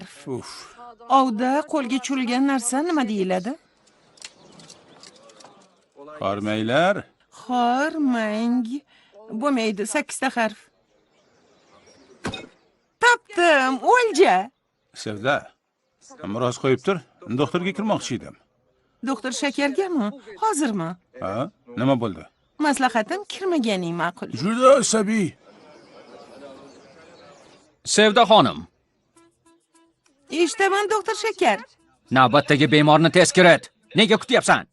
harf. Ovda qo'lga tushirilgan narsa nima deyiladi? Xormanglar. Xormang. Bo'lmaydi, 8 ta harf. Topdim, o'lja. Sevda, biroz qo'yib tur, doktorga kirmoqchi edim. Doktor Shakargami? Hozirmi? Ha, nima bo'ldi? Maslahatim, kirmaganing ma'qul. Juda asabiy. Sevda xonim. Eshitaman, doktor Shakar. Navbatdagi bemorni tez kirit. Nega kutyapsan?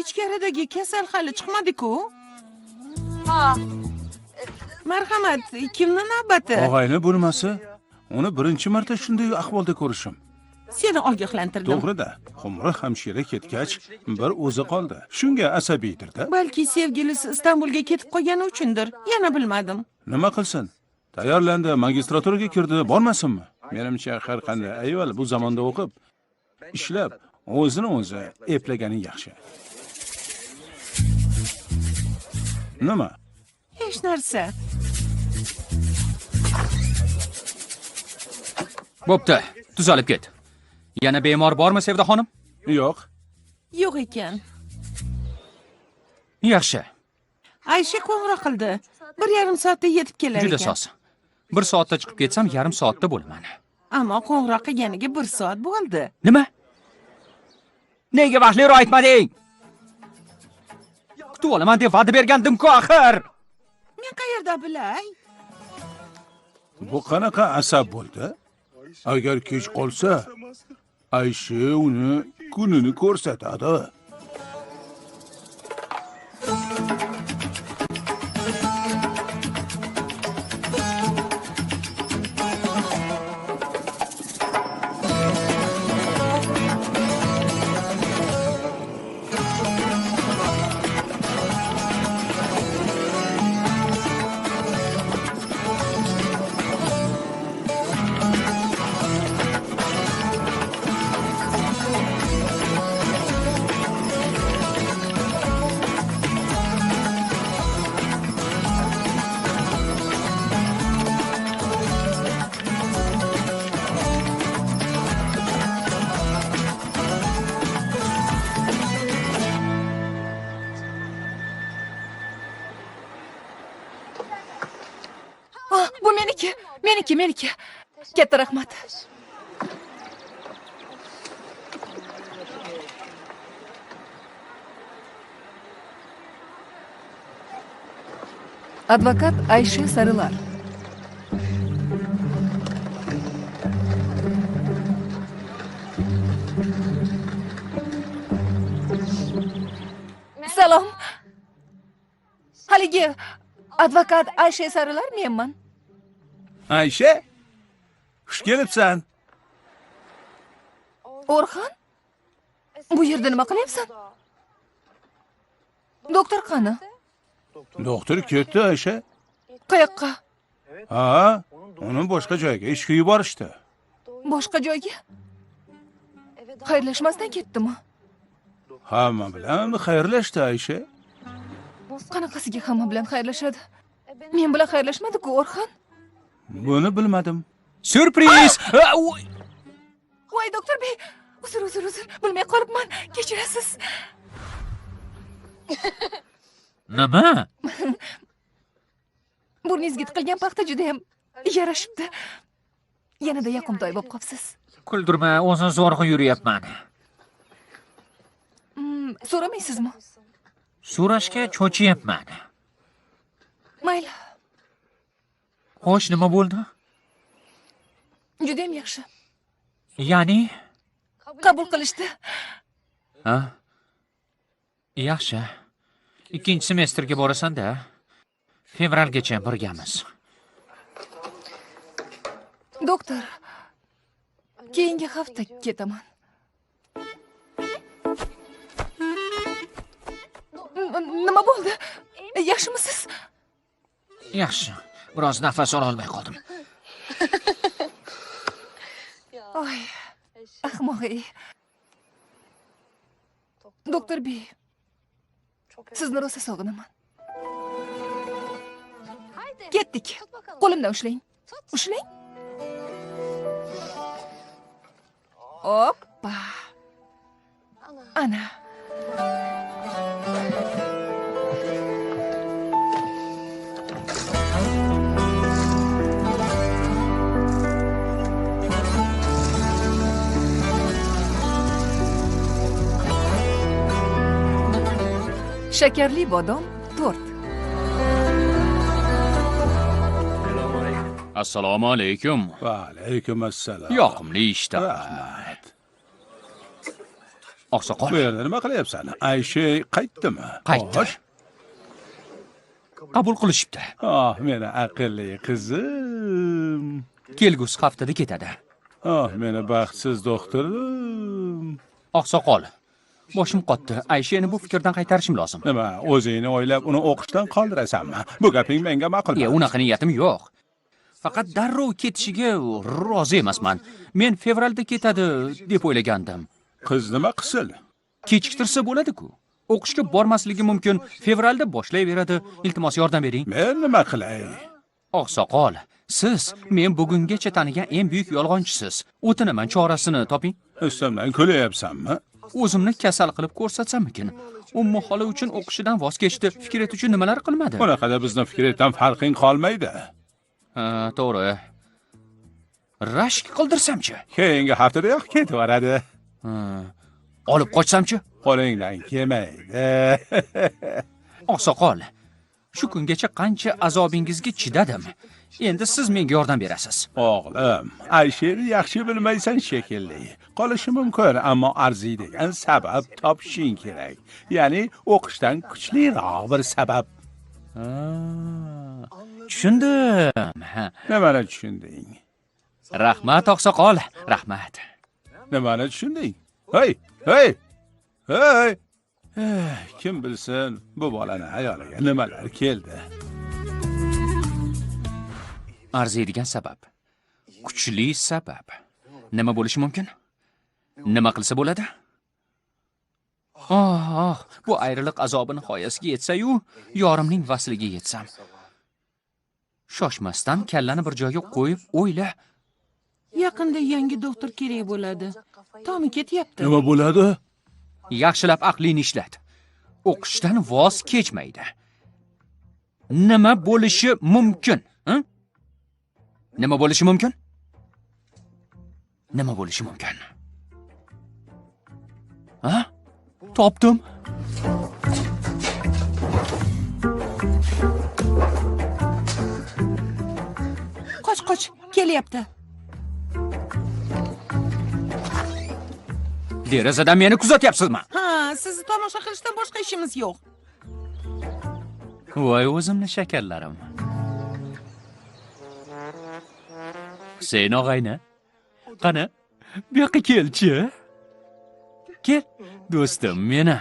Ichkaridagi kasal hali chiqmadi-ku. Ha. Marhamat, kimni navbati? Og'ayni bo'lmasa, uni birinchi marta shunday ahvolda ko'rishim. Seni ogohlantirdim. To'g'ri-da, Xumri hamshira ketgach, bir o'zi qoldi. Shunga asabiydir-da. Balki sevgilisi Istanbulga ketib qolgani uchundir. Yana bilmadim. Nima qilsin? Tayyorlandi, magistraturaga kirdi, bormasinmi? Menimcha har qanday ayol bu zamonda o'qib, ishlab, o'zini o'zi eplagani yaxshi. Nima? Hech narsa. Bo'pti, tuzalib ket. Yana bemor bormi, Sevda xonim? Yo'q. Yo'q ekan. Yaxshi. Aysha qo'ng'iroq qildi. 1,5 soatda yetib kelar ekan. Juda soz. 1 soatda chiqib ketsam, 0,5 soatda bo'laman. Ammo qo'ng'iroq qilganiga 1 soat bo'ldi. Nima? Nega vaqtliroq aytmading? Kutib olaman deb va'da bergandim-ku axir. Men qayerda bilay? Bu qanaqa asab bo'ldi? Agar kech qolsa, Aysha uni kunini ko'rsatadi. Bu meniki, meniki, meniki. Katta rahmat. Advokat Ayşe Sarılar. Salom. Haligi advokat Ayşe Sarılar menman. Ayşe, xush kelibsan. Orxan, bu yerda nima qilyapsan? Doktor qani? Doktor ketdi, Ayşe. Qayoqqa? Ha, uni boshqa joyga ishga yuborishdi. Boshqa joyga? Xayrlashmasdan ketdimi? Hamma bilan xayrlashdi, Ayşe. Qanaqasiga hamma bilan xayrlashadi? Men bilan xayrlashmadi-ku, Orxan. Buni bilmadim. Syurpriz! Voy, doktor bey, uzr, uzr, uzr. Bilmay qolibman. Kechirasiz. Nima? Burningizga tiqilgan paxta juda ham yarashibdi. Yanada yoqimtoy bo'lib qopsiz. Kuldirma, o'zim zo'rg'a yuryapman. So'ramaysizmi? So'rashga cho'chiyapman. Mayli. Xo'sh, nima bo'ldi? Juda ham yaxshi. Ya'ni qabul qilishdi. Ha? Yaxshi. 2 semestrga borasan-da. Fevralgacha birgamiz. Doktor, keyingi hafta ketaman. Nima bo'ldi? Yaxshimisiz? Yaxshi. Biroz nafas ola olmay qoldim. Oy, ahmoq. Doktor bey, sizni rosa sog'inaman. Ketdik. Qo'limdan ushlang. Ushlang. Oppa. Ana. Shakarli bodom tort. Assalomu alaykum. Va alaykum assalom. Yoqimli ishtaha. Rahmat. Oqsoqol. Bu yerda nima qilyapsan? Ayshe qaytdimi? Qaytdi. Xo'sh. Qabul qilishibdi. Oh, meni aqlli qizim. Kelgusi haftada ketadi. Oh, meni baxtsiz doktorim. Oqsoqol, boshim qotdi. Aysheni bu fikrdan qaytarishim lozim. Nima, o'zingni o'ylab uni o'qishdan qoldirasanmi? Bu gaping menga ma'qul emas. Unaqa niyatim yo'q. Faqat darrov ketishiga rozi emasman. Men fevralda ketadi deb o'ylagandim. Qiz nima qilsin? Kechiktirsa bo'ladi-ku. O'qishga bormasligi mumkin. Fevralda boshlayveradi. Iltimos yordam bering. Men nima qilay? Oqsoqol, siz men bugungacha tanigan eng buyuk yolg'onchisiz. O'tinaman, chorasini toping. Ustimdan kulyapsanmi? O'zimni kasal qilib ko'rsatsammikin? Ummu xola uchun o'qishidan voz kechdi. Fikret uchun nimalar qilmadi? Bunaqada bizni Fikretdan farqing qolmaydi. Ha, to'g'ri. Rashk qildirsamchi? Keyingi haftadayoq ketib boradi. Olib qochsamchi? Qo'lingdan kelmaydi. Oqsoqol, shu kungacha qancha azobingizga chidadim. Endi siz menga yordam berasiz. O'g'lim, Aysheni yaxshi bilmaysan shekilli. Qolishi mumkin, ammo arziydigan sabab topishing kerak. Ya'ni o'qishdan kuchliroq bir sabab. Tushundim. Nimani tushunding? Rahmat oqsoqol, rahmat. Nimani tushunding? Hey, hey! Hey! Kim bilsin, bu bolani hayoliga nimalar keldi? Arziydigan sabab. Kuchli sabab. Nima bo'lishi mumkin? Nima qilsa bo'ladi? Oh, bu ayriliq azobi nihoyasiga yetsa-yu, yorimning vasliga yetsam. Shoshmasdan kallani bir joyga qo'yib o'yla. Yaqinda yangi doktor kerak bo'ladi. Tomi ketyapti. Nima bo'ladi? Yaxshilab aqlingni ishlat. O'qishdan voz kechmaydi. Nima bo'lishi mumkin? Nima bo'lishi mumkin? Nima bo'lishi mumkin? Ha? Topdim. Qoch, qoch, kelyapti. Derazadan meni kuzatyapsizmi? Ha, sizni tomosha qilishdan boshqa ishimiz yo'q. Voy o'zimni shakarlarim. Husayn og'ayni, qani, bu yoqqa kelchi. Kel, do'stim meni.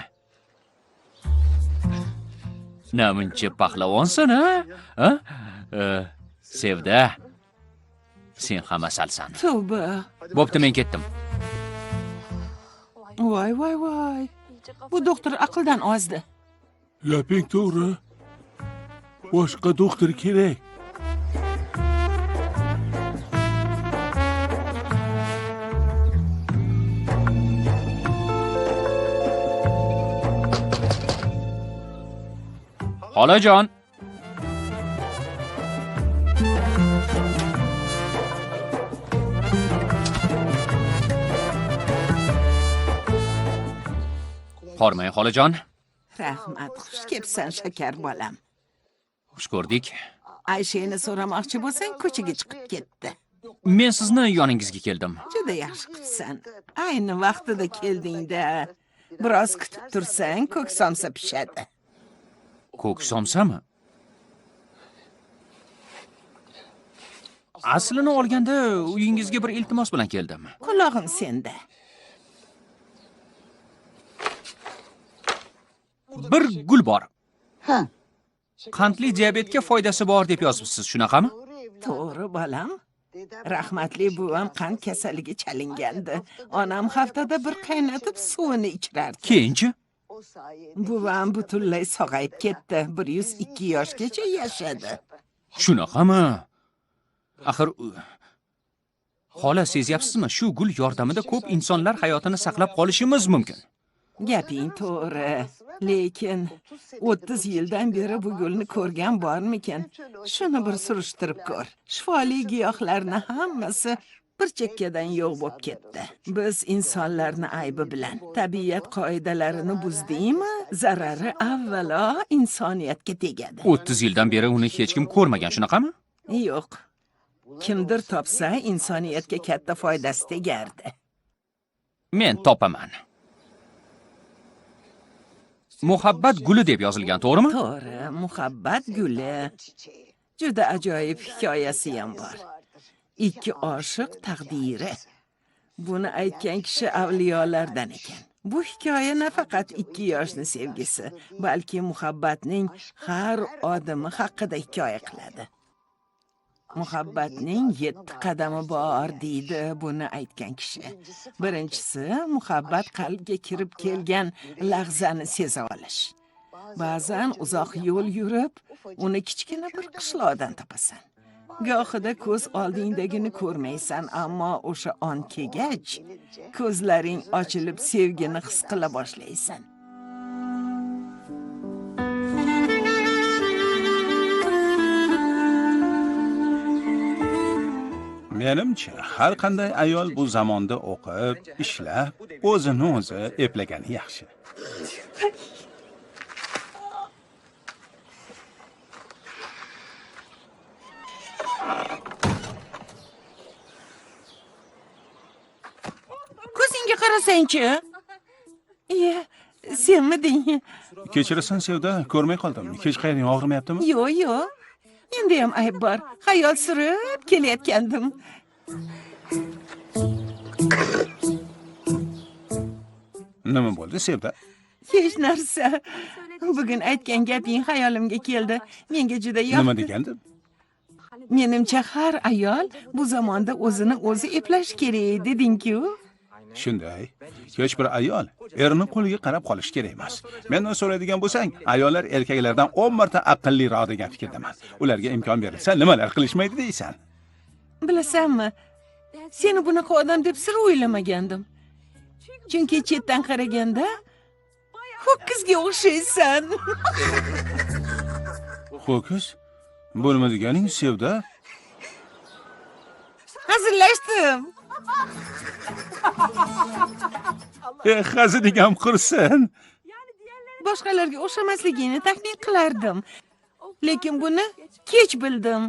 Namuncha pahlavonsan, ha? Ha? Sevda, sen ham asalsan. Tavba. Bo'pti, men ketdim. Voy, voy, voy. Bu doktor aqldan ozdi. Gaping to'g'ri. Boshqa doktor kerak. Xolajon. Hormang, xolajon. Rahmat, xush kelibsan, shakar bolam. Xush ko'rdik. Aysheni so'ramoqchi bo'lsang, ko'chaga chiqib ketdi. Men sizni yoningizga keldim. Juda yaxshi qilibsan. Ayni vaqtida kelding-da. Biroz kutib tursang, ko'k somsa pishadi. Ko'k somsami? Aslini olganda uyingizga bir iltimos bilan keldim. Qulog'im senda. Bir gul bor. Ha. Qandli diabetga foydasi bor deb yozibsiz, shunaqami? To'g'ri, bolam. Rahmatli buvam qand kasaliga chalingandi. Onam haftada bir qaynatib suvini ichirardi. Keyinchi? Buvam butunlay sog'ayib ketdi. 102 yoshgacha yashadi. Shunaqami? Axir Xola, sezyapsizmi? Shu gul yordamida ko'p insonlar hayotini saqlab qolishimiz mumkin. Gaping to'g'ri, lekin 30 yildan beri bu gulni ko'rgan bormikan? Shuni bir surishtirib ko'r. Shifoli giyohlarni hammasi bir chekkadan yo'q bo'lib ketdi. Biz insonlarni aybi bilan tabiat qoidalarini buzdikmi, zarari avvalo insoniyatga tegadi. 30 yildan beri uni hech kim ko'rmagan, shunaqami? Yo'q. Kimdir topsa, insoniyatga katta foydasi tegardi. Men topaman. Muhabbat guli deb yozilgan, to'g'rimi? To'g'ri, muhabbat guli. Juda ajoyib hikoyasi ham bor. Ikki oshiq taqdiri. Buni aytgan kishi avliyolardan ekan. Bu hikoya nafaqat ikki yoshni sevgisi, balki muhabbatning har odimi haqida hikoya qiladi. Muhabbatning 7 qadami bor deydi buni aytgan kishi. Birinchisi, muhabbat qalbga kirib kelgan lahzani seza olish. Ba'zan uzoq yo'l yurib, uni kichkina bir qishloqdan topasan. Gohida ko'z oldingdagini ko'rmaysan, ammo o'sha on kelgach, ko'zlaring ochilib sevgini his qila boshlaysan. Menimcha, har qanday ayol bu zamonda o'qib, ishlab, o'zini o'zi eplagani yaxshi. Ko'zingga qarasangchi. Iya, senmiding? Kechirasan Sevda, ko'rmay qoldim. Hech qayering og'rimayaptimi? Yo'q, yo'q. Endi ham ayb bor. Xayol surib kelayotgandim. Nima bo'ldi Sevda? Hech narsa. Bugun aytgan gaping xayolimga keldi. Menga juda yoqdi. Nima degandim? Menimcha har ayol bu zamonda o'zini o'zi eplash kerak deding-ku. Shunday. Hech bir ayol erini qo'liga qarab qolish kerak emas. Mendan so'raydigan bo'lsang, ayollar erkaklardan 10 marta aqlliroq degan fikrdaman. Ularga imkon berilsa, nimalar qilishmaydi deysan. Bilasanmi? Seni bunaqa odam deb sir o'ylamagandim. Chunki chetdan qaraganda ho'kizga o'xshaysan. Ho'kiz? Bo'lma deganing Sevda? Hazillashdim. Haziling ham qursin. Boshqalarga o'xshamasligingni taxmin qilardim. Lekin buni kech bildim.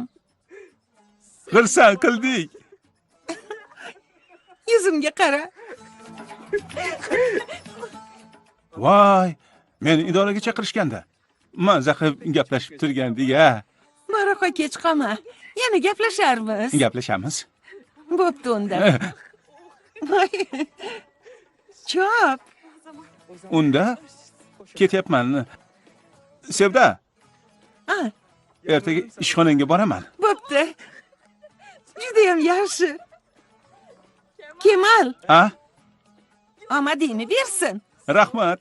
Xursand qildik. Yuzimga qara. Voy, meni idoraga chaqirishganda maza qilib gaplashib turgandik-a. Baroqa kech qolma. Yana gaplasharmiz. Gaplashamiz. Bo'pti unda. Voy. Chop. Unda ketyapman. Sevda. Ha. Ertaga ishxonangga boraman. Bo'pti. Juda ham yaxshi. Kemal. Ha? Omadingni bersin. Rahmat.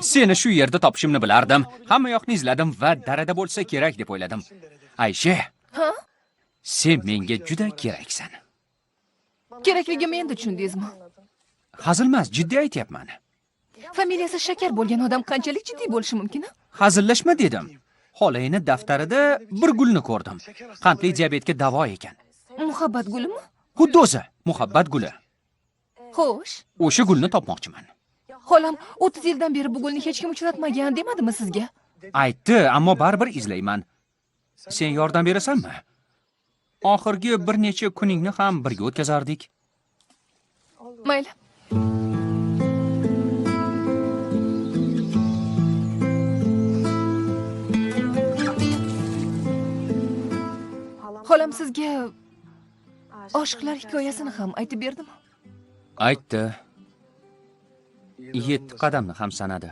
Seni shu yerda topishimni bilardim. Hamma yoqni izladim va darada bo'lsa kerak deb o'yladim. Aysha, Ha? Sen menga juda keraksan. Kerakligimni endi tushundingizmi? Hazilmas, jiddiy aytyapman. Familiyasi Shakar bo'lgan odam qanchalik jiddiy bo'lishi mumkin? Hazillashma dedim. Xolangni daftarida bir gulni ko'rdim. Qandli diabetga davo ekan. Muhabbat gulimi? Xuddi o'zi, muhabbat guli. Xo'sh. O'sha gulni topmoqchiman. Xolam 30 yildan beri bu gulni hech kim uchratmagan demadimi sizga? Aytdi, ammo baribir izlayman. Sen yordam berasanmi? Oxirgi bir necha kuningni ham birga o'tkazardik. Mayli. Xolam sizga oshiqlar hikoyasini ham aytib berdimi? Aytdi. 7 qadamni ham sanadi.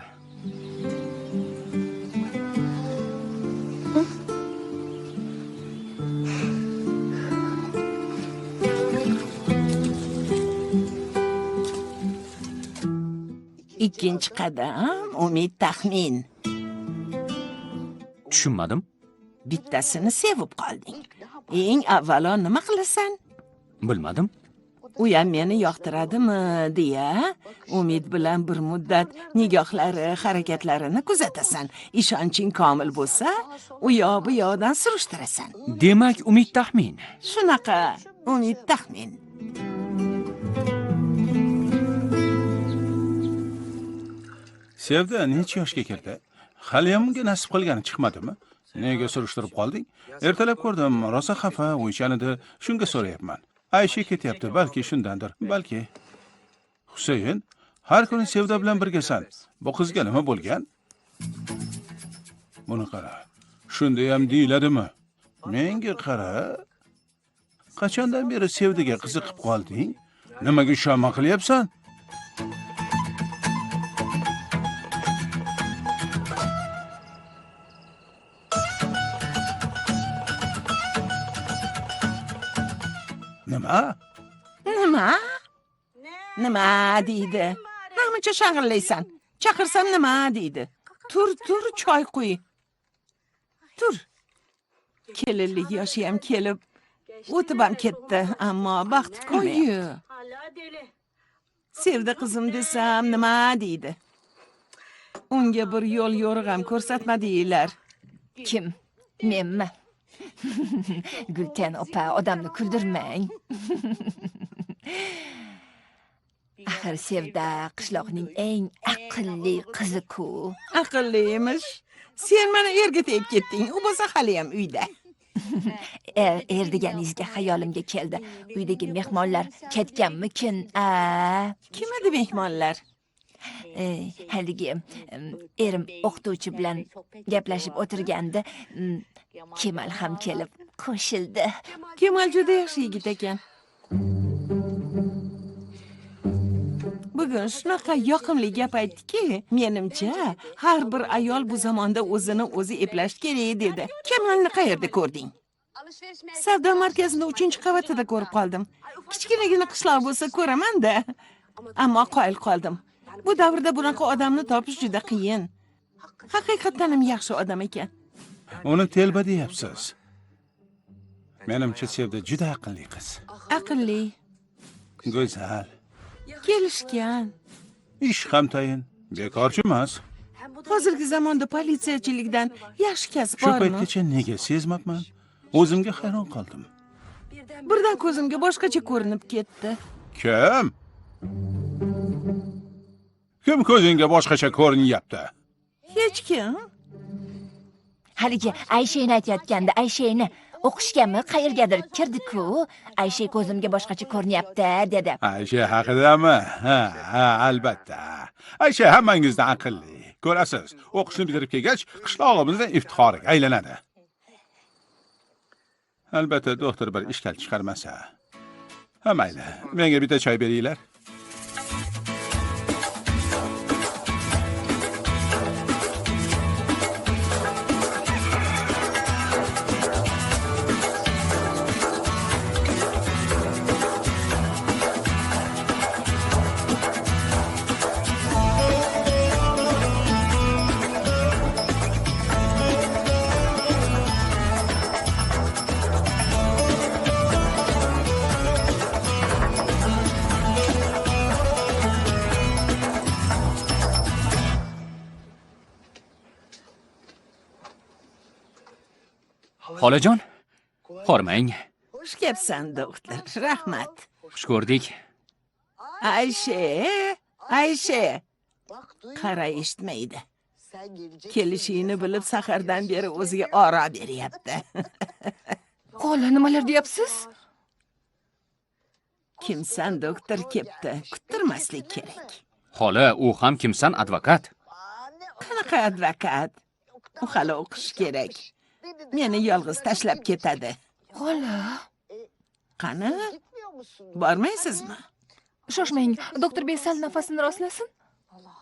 Ikkinchi qadam umid taxmin. Tushunmadim. Bittasini sevib qolding. Eng avvalo nima qilasan? Bilmadim. U ham meni yoqtiradimi deya umid bilan bir muddat nigohlari, harakatlarini kuzatasan. Ishonching komil bo'lsa, u yoq bu yoqdan surishtirasan. Demak, umid taxmin. Shunaqa umid taxmin. Sevda necha yoshga kirdi? Haliyam unga nasib qilgani chiqmadimi? Nega surishtirib qolding? Ertalab ko'rdim, rosa xafa, o'ychan edi. Shunga so'rayapman. Aysha ketyapti, balki shundandir, balki. Husayn, har kuni Sevda bilan birgasan. Bu qizga nima bo'lgan? Buni qara. Shunda ham deyiladimi? Menga qara. Qachondan beri Sevdaga qiziqib qolding? Nimaga shama qilyapsan? Nima? Nima? Nima deydi? Namuncha shag'illaysan? Chaqirsam nima deydi? Tur, tur, choy quy. Tur. Kelinlik yoshi ham kelib, o'tib ham ketdi, ammo baxt kulmayapti. Sevda qizim desam nima deydi? Unga bir yo'l yo'riq ham ko'rsatmadinglar. Kim? Menmi? Gulten opa, odamni kuldirmang. Axir Sevda qishloqning eng aqlli qizi-ku. Aqlli emish. Sen mana erga tegib ketding, u bo'lsa hali ham uyda. Er deganingizga xayolimga keldi. Uydagi mehmonlar ketganmikin? A? Kim edi mehmonlar? Haligi erim o'qituvchi bilan gaplashib o'tirganda Kemal ham kelib qo'shildi. Kemal juda yaxshi yigit ekan. Bugun shunaqa yoqimli gap aytdiki, menimcha har bir ayol bu zamonda o'zini o'zi eplash kerak dedi. Kemalni qayerda ko'rding? Savdo markazining 3-qavatida ko'rib qoldim. Kichkinagina qishloq bo'lsa ko'raman-da. Ammo qoyil qoldim. Bu davrda bunaqa odamni topish juda qiyin. Haqiqatan ham yaxshi odam ekan. Uni telba deyapsiz. Menimcha Sevda juda aqlli qiz. Aqlli. Go'zal. Kelishgan. Ish ham tayin. Bekorchi emas. Hozirgi zamonda politsiyachilikdan yaxshi kasb Shu bormi? paytgacha nega sezmabman? O'zimga hayron qoldim. Birdan ko'zimga boshqacha ko'rinib ketdi. Kim? Kim ko'zingga boshqacha ko'rinyapti? Hech kim. Haligi Aysheni aytayotganda, Aysheni o'qishgami, qayergadir kirdi-ku. Aysha ko'zimga boshqacha ko'rinyapti, dedi. Aysha haqidami? Ha, ha, albatta. Aysha hammangizdan aqlli. Ko'rasiz, o'qishni bitirib kelgach, qishlog'imizning iftixoriga aylanadi. Albatta, doktor bir ishkal chiqarmasa. Ha, mayli. Menga bitta choy beringlar. Xolajon, hormang. Xush kelibsan, doktor. Rahmat. Xush ko'rdik. Aysha, Aysha. Qara, eshitmaydi. Kelishingni bilib sahardan beri o'ziga oro beryapti. Xola, nimalar deyapsiz? Kimsan doktor kepti, kuttirmaslik kerak. Xola, u ham kimsan advokat? Qanaqa advokat? U hali o'qish kerak. Meni yolg'iz tashlab ketadi. Xola, Qani? Bormaysizmi? Shoshmang, doktor bey sal nafasini rostlasin.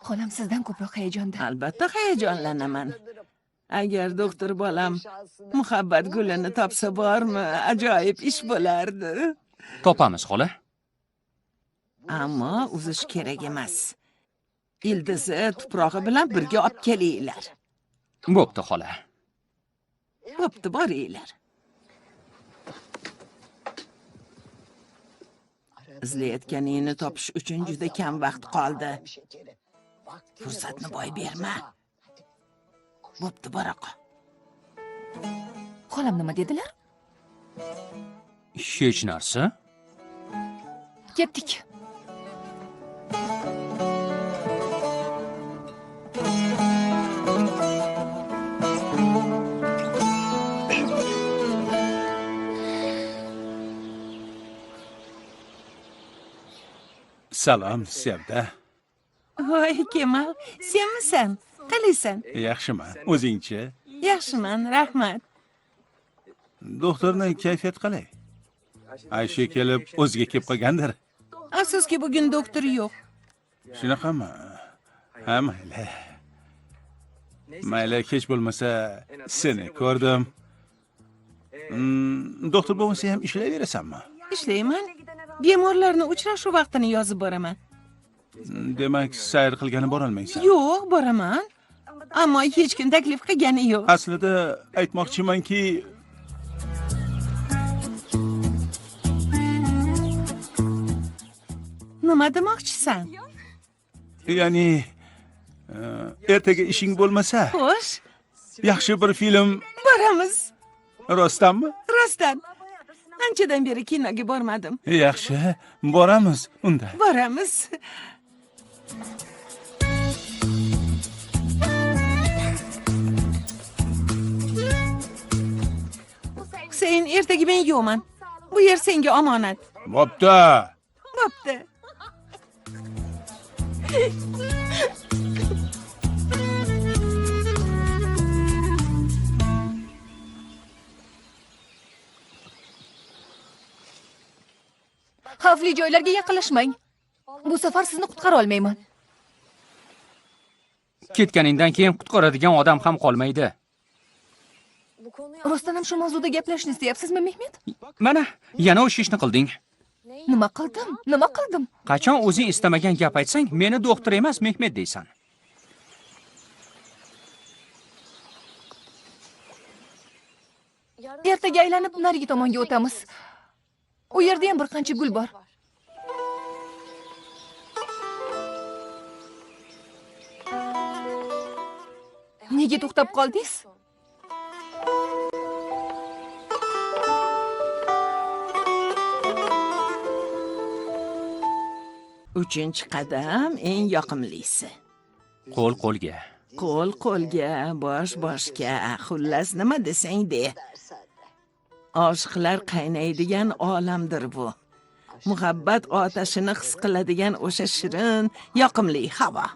Xolam sizdan ko'proq hayajonda. Albatta hayajonlanaman. Agar doktor bolam muhabbat gulini topsa bormi, ajoyib ish bo'lardi. Topamiz, xola. Ammo uzish kerak emas. Ildizi tuprog'i bilan birga olib kelinglar. Bo'pti, xola. Bo'pti, boringlar. Izlayotganingni topish uchun juda kam vaqt qoldi. Fursatni boy berma. Bo'pti, bora qol. Xolam nima dedilar? Hech narsa. Ketdik. Salom, Sevda. Voy, Kemal, senmisan? Qalaysan? Yaxshiman. O'zingchi? Yaxshiman, rahmat. Doktorning kayfiyati qalay? Aysha kelib o'ziga kelib qolgandir. Afsuski bugun doktor yo'q. Shunaqami? Ha, mayli. Mayli, kech bo'lmasa seni ko'rdim. Doktor bo'lmasa ham ishlayverasanmi? Ishlayman. Bemorlarni uchrashuv vaqtini yozib boraman. Demak, sayr qilgani borolmaysan. Yo'q, boraman. Ammo hech kim taklif qilgani yo'q. Aslida aytmoqchimanki, nima demoqchisan? Ya'ni ertaga ishing bo'lmasa, xo'sh, yaxshi bir film boramiz. Rostdanmi? Rostdan. Anchadan beri kinoga bormadim. Yaxshi, boramiz unda. Boramiz. Husayn, ertaga men yo'qman. Bu yer senga omonat. Bo'pti. Bo'pti. Xavfli joylarga yaqinlashmang. Bu safar sizni qutqara olmayman. Ketganingdan keyin qutqaradigan odam ham qolmaydi. Rostdan ham shu mavzuda gaplashishni istayapsizmi, Mehmet? Mana, yana o'sha ishni qilding. Nima qildim? Nima qildim? Qachon o'zing istamagan gap aytsang, meni doktor emas, Mehmet deysan. Ertaga aylanib narigi tomonga o'tamiz. U yerda ham bir qancha gul bor. Nega to'xtab qoldingiz? Uchinchi qadam eng yoqimlisi. Qo'l qo'lga. Qo'l qo'lga, bosh boshga, xullas nima desang de. Oshiqlar qaynaydigan olamdir bu. Muhabbat otashini his qiladigan o'sha shirin, yoqimli havo.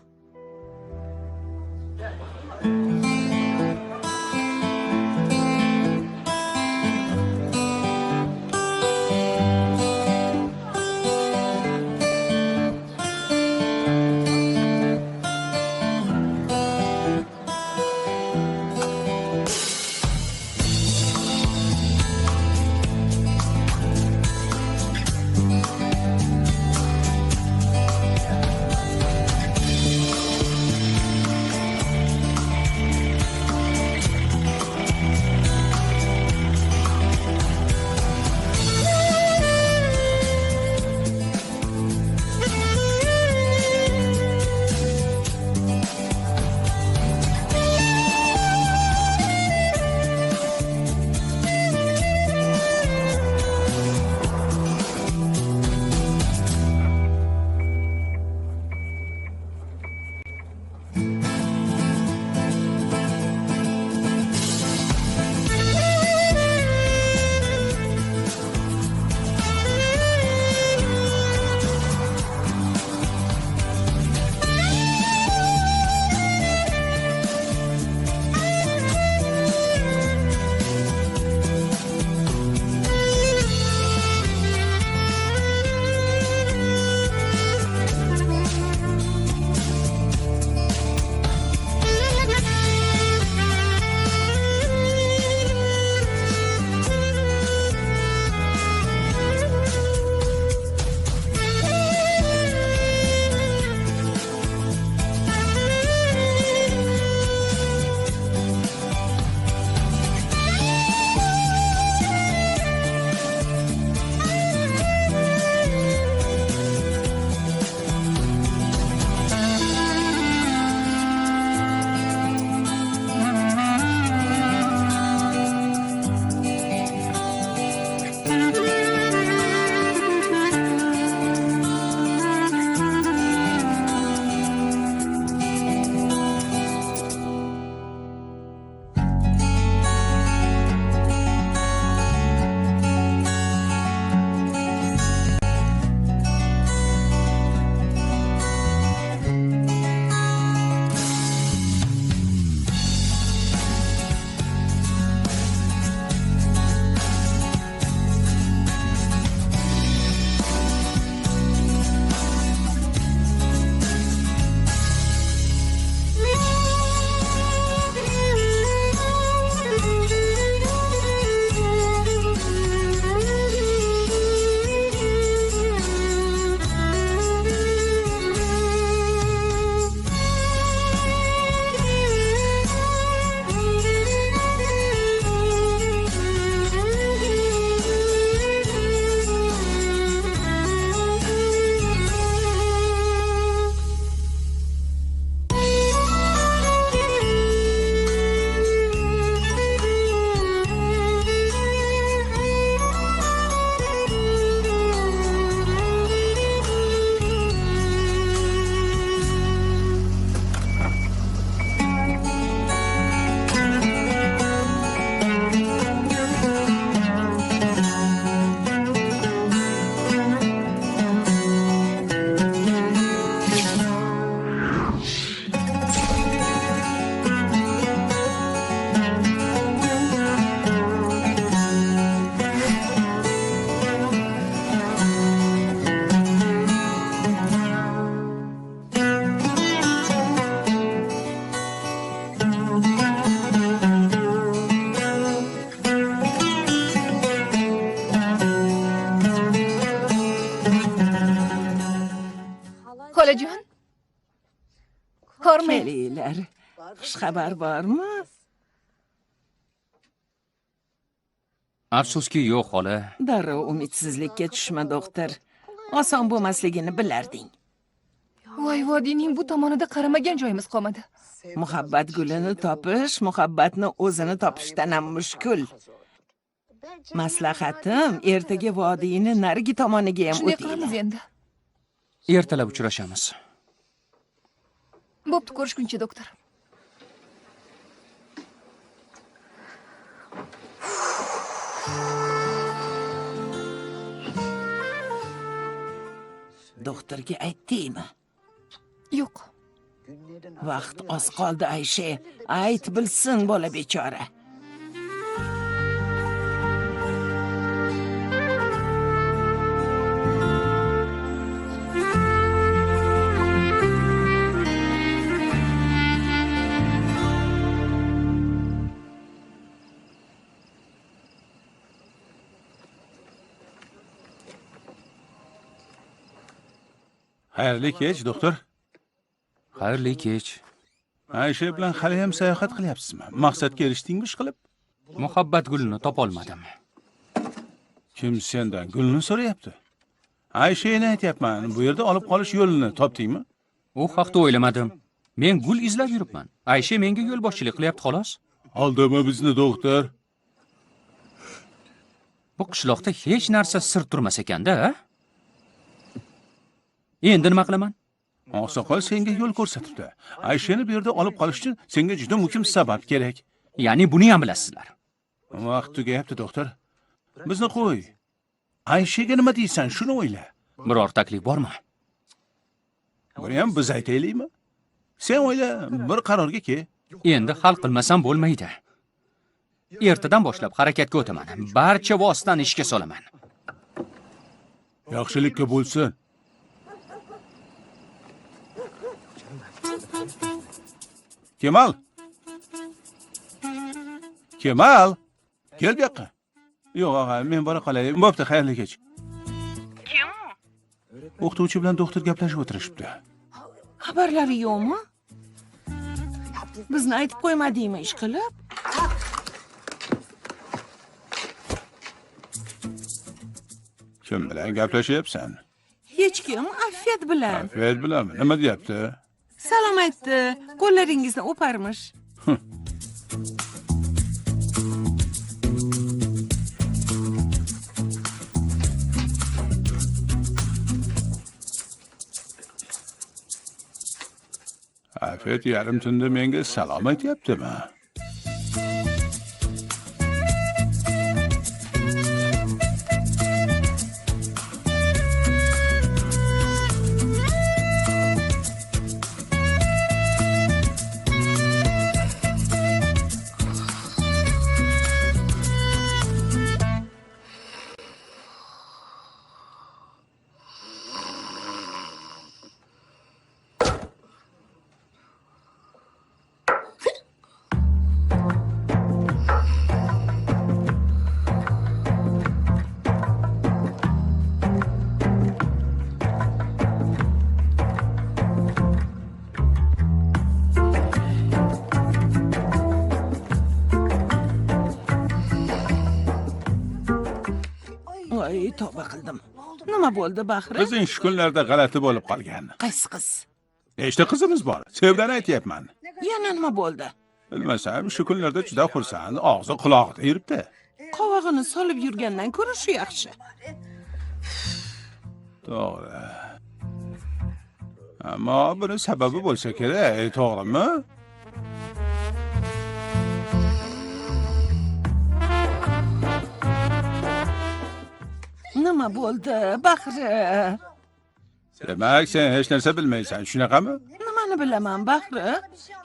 Xolajon. Hormang. Kelinglar. Xushxabar bormi? Afsuski yo'q, xola. Darrov umidsizlikka tushma, doktor. Oson bo'lmasligini bilarding. Voy, vodiyning bu tomonida qaramagan joyimiz qolmadi. Muhabbat gulini topish, muhabbatni o'zini topishdan ham mushkul. Maslahatim, ertaga vodiyni narigi tomoniga ham Shunday qilamiz o'tinglar. endi. Ertalab uchrashamiz. Bo'pti, ko'rishguncha, doktor. Doktorga aytdingmi? Yo'q. Vaqt oz qoldi, Aysha. Ayt bilsin bola bechora. Xayrli kech, doktor. Xayrli kech. Aysha bilan hali ham sayohat qilyapsizmi? Maqsadga erishdingmi ish qilib? Muhabbat gulini topolmadim. Kim sendan gulni so'rayapti? Ayshani aytyapman. Bu yerda olib qolish yo'lini topdingmi? U haqda o'ylamadim. Men gul izlab yuribman. Aysha menga yo'lboshchilik qilyapti xolos. Aldama bizni, doktor. Bu qishloqda hech narsa sir turmas ekanda, a? Endi nima qilaman? Oqsoqol senga yo'l ko'rsatibdi. Ayshani bu yerda olib qolish uchun senga juda muhim sabab kerak. Ya'ni buni ham bilasizlar. Vaqt tugayapti, doktor. Bizni qo'y. Ayshaga nima deysan, shuni o'yla. Biror taklif bormi? Buni ham biz aytaylikmi? Sen o'yla, bir qarorga kel. Endi hal qilmasam bo'lmaydi. Ertadan boshlab harakatga o'taman. Barcha vositani ishga solaman. Yaxshilikka bo'lsin. Kemal. Kemal, kel bu yoqqa. Yo'q, og'a, men bora qolay. Bo'pti, xayrli kech. Kim u? O'qituvchi bilan doktor gaplashib o'tirishibdi. Xabarlari yo'qmi? Bizni aytib qo'ymadingmi ish qilib? Kim bilan gaplashyapsan? Hech kim, Afet bilan. Afet bilanmi? Nima deyapti? Salom aytdi, qo'llaringizni o'parmish. Afet yarim tunda menga salom aytyaptimi? Voy, tavba qildim. Nima bo'ldi, Bahri? Qizing shu kunlarda g'alati bo'lib qolgan. Qaysi qiz? Nechta qizimiz bor? Sevdani aytyapman. Yana nima bo'ldi? Bilmasam, shu kunlarda juda xursand, og'zi qulog'ida yuribdi. Qovog'ini solib yurgandan ko'ra shu yaxshi. To'g'ri. Ammo buni sababi bo'lsa kerak, to'g'rimi? Nima bo'ldi, Bahri? Demak, sen hech narsa bilmaysan, shunaqami? Nimani bilaman, Bahri?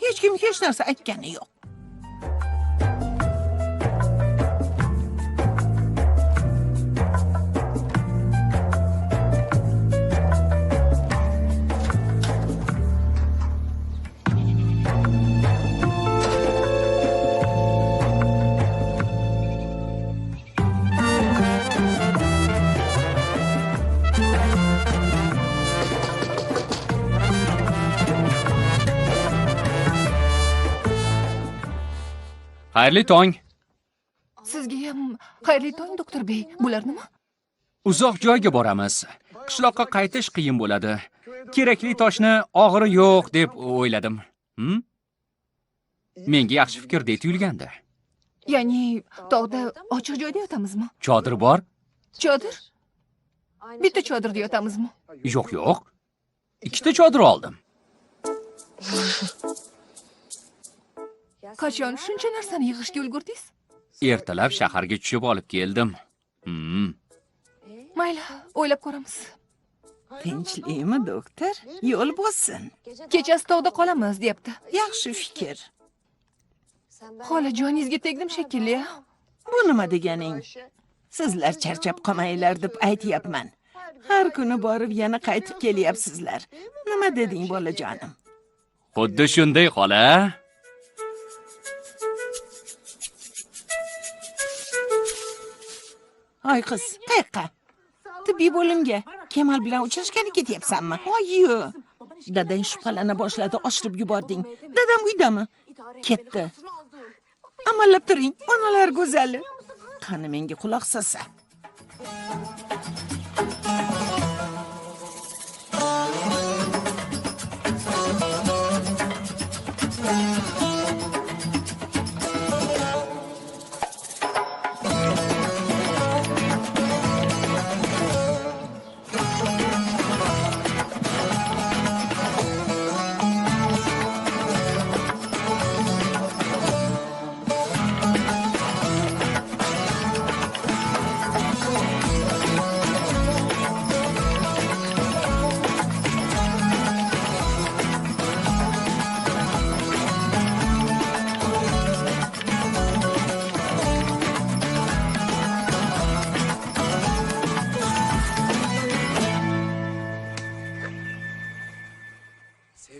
Hech kim hech narsa aytgani yo'q. Xayrli tong. Sizga ham xayrli tong, doktor bey. Bular nima? Uzoq joyga boramiz. Qishloqqa qaytish qiyin bo'ladi. Kerakli toshni og'iri yo'q deb o'yladim. Menga yaxshi fikrdek tuyulgandi. Ya'ni tog'da ochiq joyda yotamizmi? Chodir bor? Chodir? Bitta chodirda yotamizmi? Yo'q, yo'q. Ikkita chodir oldim. Qachon shuncha narsani yig'ishga ulgurdingiz? Ertalab shaharga tushib olib keldim. Mayli, o'ylab ko'ramiz. Tinchlikmi, doktor? Yo'l bo'lsin. Kechasi tog'da qolamiz, deyapti. Yaxshi fikr. Xola, joningizga tegdim shekilli. Bu nima deganing? Sizlar charchab qolmanglar deb aytyapman. Har kuni borib yana qaytib kelyapsizlar. Nima deding, bolajonim? Xuddi shunday, xola. Ay qiz, qayoqqa? Tibbiy bo'limga. Kemal bilan uchrashgani ketyapsanmi? Voy-yo. Dadang shubhalana boshladi, oshirib yubording. Dadam uydami? Ketdi. Amallab turing, onalar go'zali. Qani menga quloq solsa.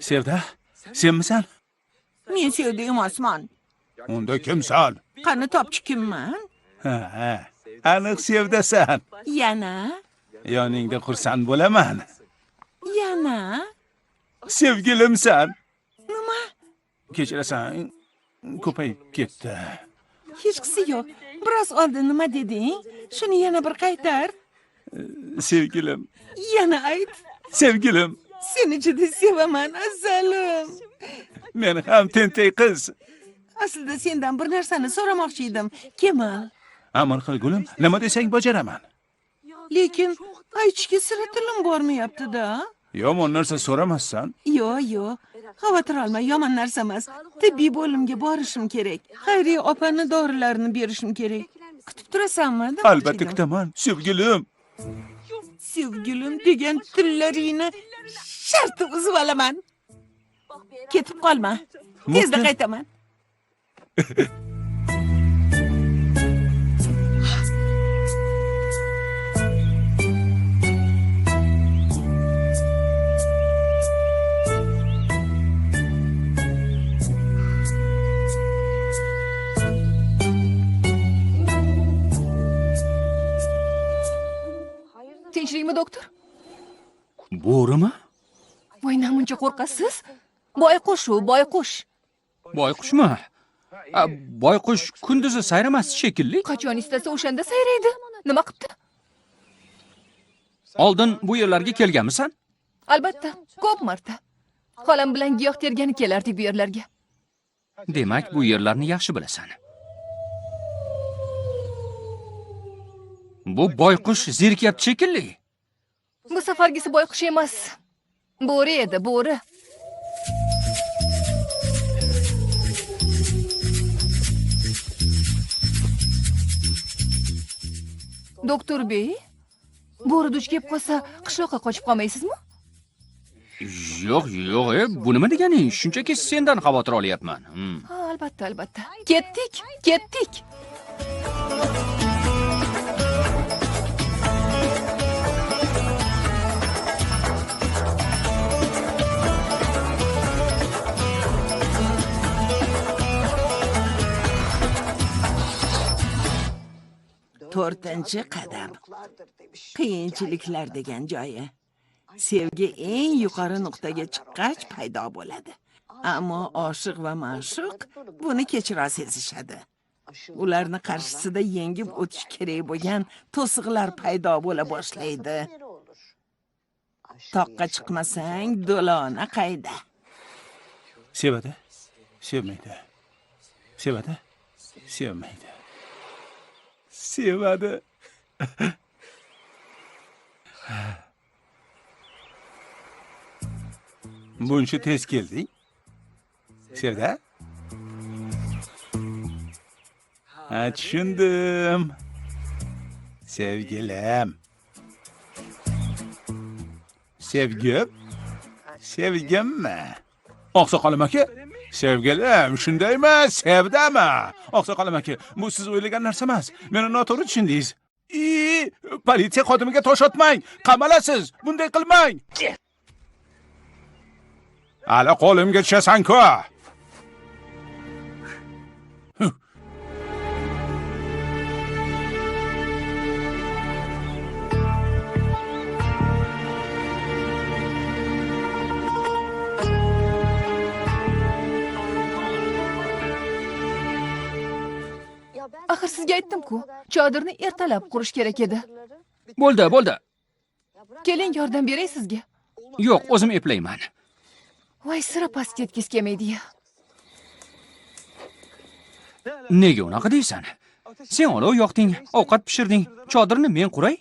Sevda, senmisan? Men Sevda emasman. Unda kimsan? Qani topchi kimman? Ha, aniq Sevdasan. Yana? Yoningda xursand bo'laman. Yana? Sevgilimsan. Nima? Kechirasan, ko'payib ketdi. Hechqisi yo'q. Biroz oldin nima deding? Shuni yana bir qaytar. Sevgilim. Yana ayt. Sevgilim. Seni juda sevaman, asalim. Men ham tentak qiz. Aslida sendan bir narsani so'ramoqchi edim, Kemal. Amr qil gulim, nima desang bajaraman. Lekin aytishga sira tilim bormayapti-da. Yomon narsa so'ramassan. Yo'q, yo'q. Xavotir olma, yomon narsa emas. Tibbiy bo'limga borishim kerak. Xayriya opani dorilarini berishim kerak. Kutib turasanmi? Albatta kutaman, sevgilim. Sevgilim degan tillaringni sharti uzib olaman. Ketib qolma. Tezda qaytaman. Tinchlikmi, doktor? Bo'rimi? Voy, namuncha qo'rqasiz? Boyqush u, boyqush. Boyqushmi? Boyqush kunduzi sayramas shekilli. Qachon istasa o'shanda sayraydi. Nima qilibdi? Oldin bu yerlarga kelganmisan? Albatta, ko'p marta. Xolam bilan giyoh tergani kelardik bu yerlarga. Demak, bu yerlarni yaxshi bilasan. Bu boyqush zerikyapti shekilli. Bu safargisi boyqush emas. Bo'ri edi, bo'ri. Doktor bey, bo'ri duch kelib qolsa, qishloqqa qochib qolmaysizmi? Yo'q, yo'q, bu nima deganing? Shunchaki sendan xavotir olyapman. Ha, albatta, albatta. Ketdik, ketdik. To'rtinchi qadam. Qiyinchiliklar degan joyi. Sevgi eng yuqori nuqtaga chiqqach paydo bo'ladi. Ammo oshiq va ma'shuq buni kechroq sezishadi. Ularni qarshisida yengib o'tish kerak bo'lgan to'siqlar paydo bo'la boshlaydi. Toqqa chiqmasang, do'lona qayda? Sevadi, sevmaydi. Sevadi, sevmaydi. Sevadi. Buncha tez kelding? Sevda? Ha, tushundim. Sevgilim. Sevgim? Sevgimmi? Oqsoqolim aka, sevgilim, shundaymi? Sevdami? Oqsoqolim aka, bu siz o'ylagan narsa emas. Meni noto'g'ri tushundingiz. Politsiya xodimiga tosh otmang, qamalasiz. Bunday qilmang. Hali qo'limga tushasan-ku. Axir sizga aytdim-ku, chodirni ertalab qurish kerak edi. Bo'ldi, bo'ldi. Keling, yordam beray sizga. Yo'q, o'zim eplayman. Voy, sira past ketgisi kelmaydi-ya. Nega unaqa deysan? Sen olov yoqding, ovqat pishirding, chodirni men quray?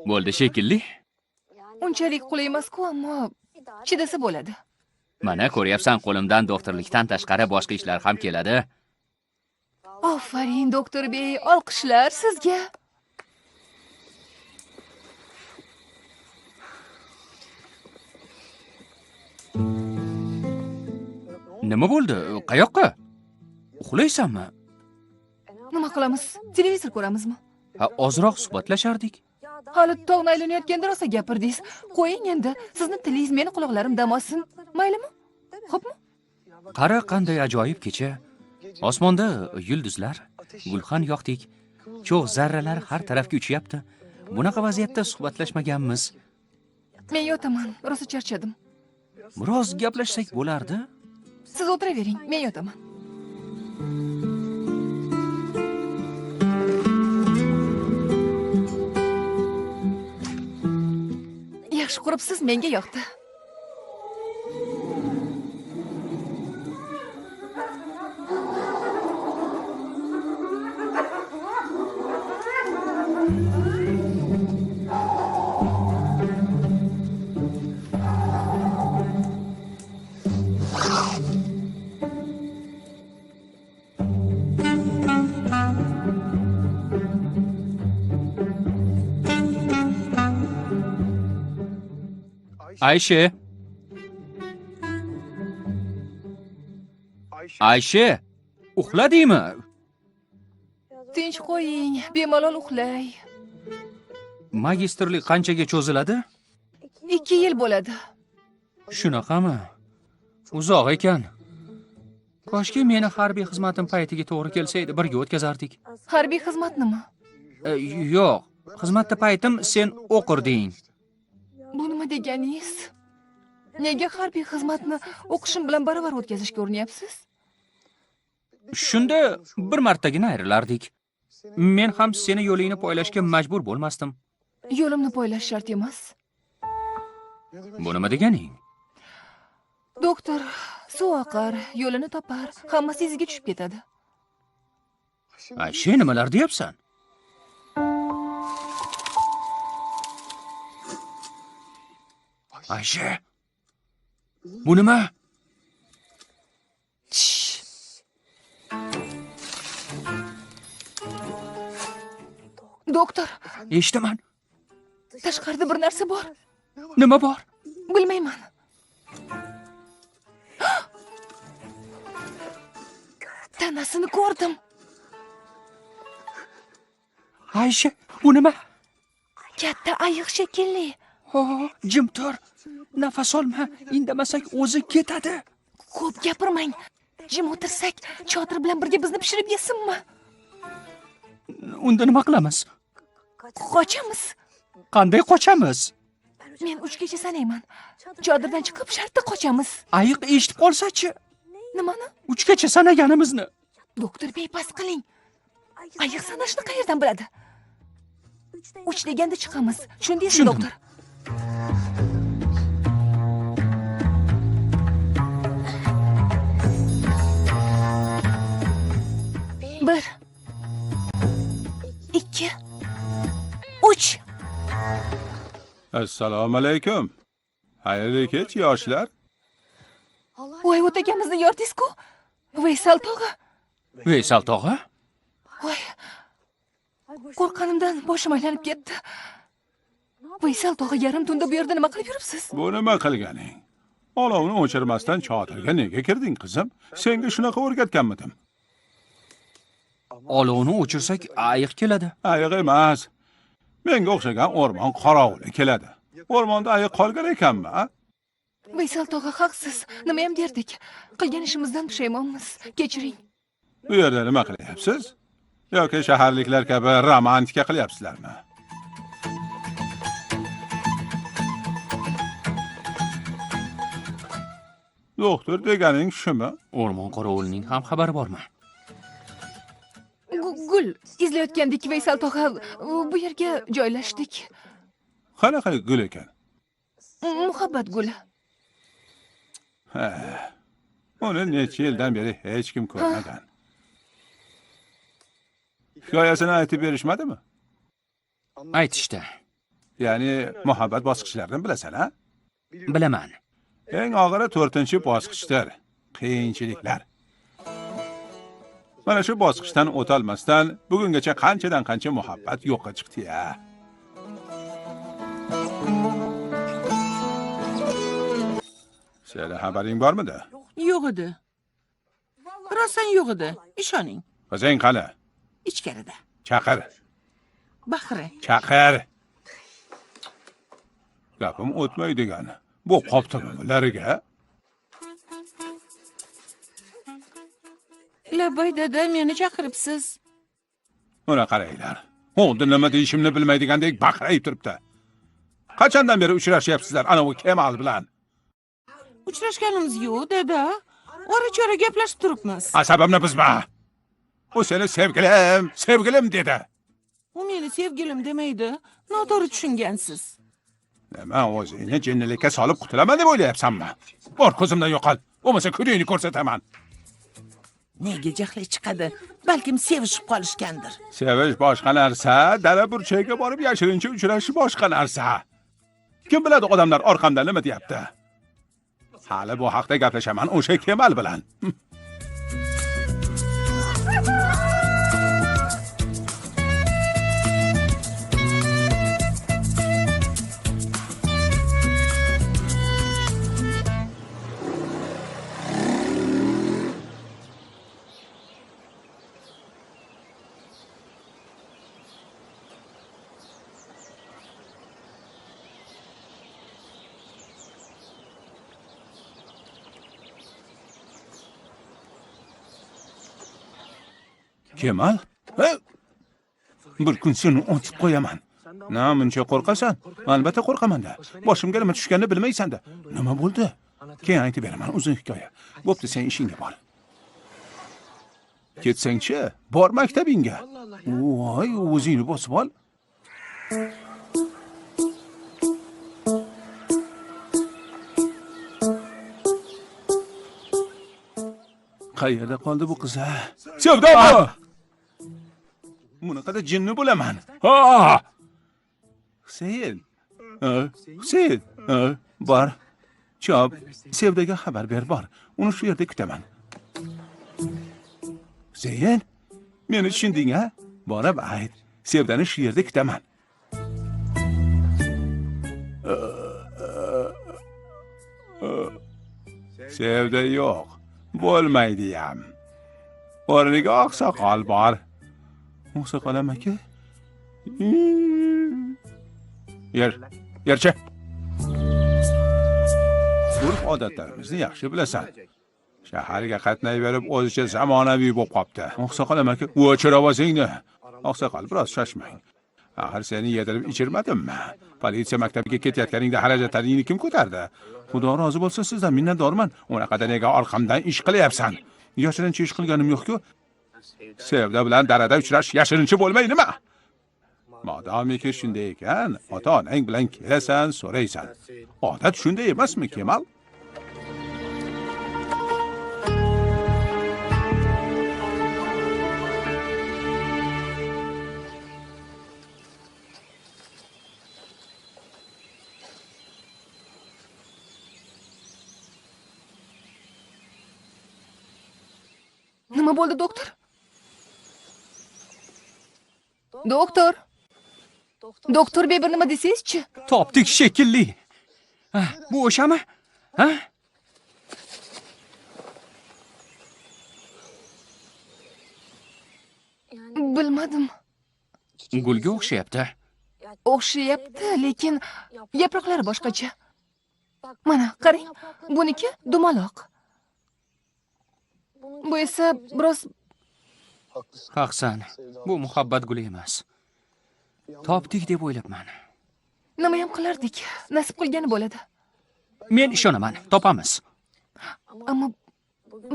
Bo'ldi shekilli. Unchalik qulay emas-ku, ammo chidasa bo'ladi. Mana ko'ryapsan, qo'limdan doktorlikdan tashqari boshqa ishlar ham keladi. Ofarin, doktor bey, olqishlar sizga. Nima bo'ldi? Qayoqqa? Uxlaysanmi? Nima qilamiz? Televizor ko'ramizmi? Ha, ozroq suhbatlashardik. Hali tog'ni aylanayotganda rosa gapirdingiz. Qo'ying endi, sizni tilingiz meni quloqlarim dam olsin. Maylimi? Xo'pmi? Qara, qanday ajoyib kecha. Osmonda yulduzlar, gulxan yoqdik. Cho'g' zarralar har tarafga uchyapti. Bunaqa vaziyatda suhbatlashmaganmiz. Men yotaman, rosa charchadim. Biroz gaplashsak bo'lardi. Siz o'tiravering, men yotaman. Yaxshi quribsiz, menga yoqdi. Ayşe. Ayşe, uxladingmi? Tinch qo'ying, bemalol uxlay. Magistrlik qanchaga cho'ziladi? 2 yil bo'ladi. Shunaqami? Uzoq ekan. Koshki meni harbiy xizmatim paytiga to'g'ri kelsa edi, birga o'tkazardik. Harbiy xizmat nima? Yo'q, xizmatda paytim sen o'qirding. Bu nima deganingiz? Nega harbiy xizmatni o'qishim bilan baravar o'tkazishga urinyapsiz? Shunda bir martagina ayrilardik. Men ham seni yo'lingni poylashga majbur bo'lmasdim. Yo'limni poylash shart emas. Bu nima deganing? Doktor, suv oqar, yo'lini topar, hammasi iziga tushib ketadi. Ayşe, nimalar deyapsan? Ayşe, bu nima? Doktor. Eshitaman. Tashqarida bir narsa bor. Nima bor? Bilmayman. Tanasini ko'rdim. Ayşe, bu nima? Katta ayiq shekilli. Oh, jim tur. Nafas olma, indamasak o'zi ketadi. Ko'p gapirmang. Jim o'tirsak, chodir bilan birga bizni pishirib yesinmi? Unda nima qilamiz? Qochamiz. Qanday qochamiz? Men 3 gacha sanayman. Chodirdan chiqib shartta qochamiz. Ayiq eshitib qolsa-chi? Nimani? 3gacha sanaganimizni. Doktor bey, bas qiling. Ayiq sanashni qayerdan biladi? 3 deganda chiqamiz. Tushundingizmi, doktor? Bir, 2, 3. Assalomu alaykum. Xayrli kech, yoshlar. Voy, o'takamizni yordingiz-ku. Veysal tog'a. Veysal tog'a? Voy. Qo'rqqanimdan boshim aylanib ketdi. Veysal tog'a, yarim tunda bu yerda nima qilib yuribsiz? Bu nima qilganing? Olovni o'chirmasdan chodirga nega kirding, qizim? Senga shunaqa o'rgatganmidim? Olovni o'chirsak ayiq keladi. Ayiq emas. Menga o'xshagan o'rmon qorovuli keladi. O'rmonda ayiq qolgan ekanmi, a? Veysal tog'a, haqsiz. Nima ham derdik? Qilgan ishimizdan pushaymonmiz. Kechiring. Bu yerda nima qilyapsiz? Yoki shaharliklar kabi romantika qilyapsizlarmi? Doktor deganing shumi? O'rmon qorovulining ham xabari bormi? Gul izlayotgandik Veysal tog'a, bu yerga joylashdik. Qanaqa gul ekan? Muhabbat guli. Ha, uni necha yildan beri hech kim ko'rmagan. Hikoyasini aytib berishmadimi? Aytishdi. Ya'ni muhabbat bosqichlarini bilasan, ha? Bilaman. Eng og'iri 4-bosqichdir. Qiyinchiliklar. Mana shu bosqichdan o'tolmasdan bugungacha qanchadan qancha muhabbat yo'qqa chiqdi-ya. Seni xabaring bormidi? Yo'q edi. Rostdan yo'q edi. Ishoning. Qizing qani? Ichkarida. Chaqir. Bahri. Chaqir. Gapim o'tmaydigan. Bu qoptimi bularga? Labbay dada, meni chaqiribsiz. Uni qaranglar. Xuddi nima deyishimni bilmaydigandek baqirayib turibdi. Qachondan beri uchrashyapsizlar ana u Kemal bilan? Uchrashganimiz yo'q, dada. Ora-chora gaplashib turibmiz. Asabimni buzma. U seni sevgilim, sevgilim dedi. U meni sevgilim demaydi. Noto'g'ri tushungansiz. Nima, o'zingni jinnilikka solib qutulaman deb o'ylayapsanmi? Bor, ko'zimdan yo'qol. Bo'lmasa kuningni ko'rsataman. Nega jahli chiqadi? Balkim sevishib qolishgandir. Sevish boshqa narsa, dala burchagiga borib yashirincha uchrashish boshqa narsa. Kim biladi odamlar orqamdan nima deyapti? Hali bu haqda gaplashaman o'sha Kemal bilan. Kemal, bir kun seni otib qo'yaman. Namuncha qo'rqasan? Albatta qo'rqaman-da. Boshimga nima tushganini bilmaysan-da. Nima bo'ldi? Keyin aytib beraman, uzun hikoya. Bo'pti, sen ishingga bor. Ketsang-chi, bor maktabingga. Voy, o'zingni bosib ol. Qayerda qoldi bu qiz? Sevda bu! Bunaqada jinni bo'laman. Ha! Husayn. Husayn. Bor. Chop, Sevdaga xabar ber, bor. Uni shu yerda kutaman. Husayn, meni tushunding-a? Borib ayt. Sevdani shu yerda kutaman. Sevda yo'q. Bo'lmaydi ham. O'rniga oqsoqol bor. Oqsoqol amaki? Yer, yercha. Urf-odatlarimizni yaxshi bilasan. Shaharga qatnayverib o'zicha zamonaviy bo'lib qopti. Oqsoqol amaki, o'chir ovozingni. Oqsoqol, biroz shoshmang. Axir seni yedirib ichirmadimmi? Politsiya maktabiga ketayotganingda xarajatlaringni kim ko'tardi? Xudo rozi bo'lsin, sizdan minnatdorman. Unaqada nega orqamdan ish qilyapsan? Yashirincha ish qilganim yo'q-ku. Sevda bilan darada uchrash yashirincha bo'lmay nima? Modomiki shunday ekan, ota-onang bilan kelasan, so'raysan. Odat shunday emasmi, Kemal? Nima bo'ldi, doktor? Doktor. Doktor bey, bir nima desangizchi? Topdik shekilli. Bu o'shami? Ha? Bilmadim. Gulga o'xshayapti. O'xshayapti, lekin yaproqlari boshqacha. Mana, qarang, buniki dumaloq. Bu esa biroz. Haqsan, bu muhabbat guli emas. Topdik deb o'ylabman. Nima ham qilardik? Nasib qilgani bo'ladi. Men ishonaman, topamiz. Ammo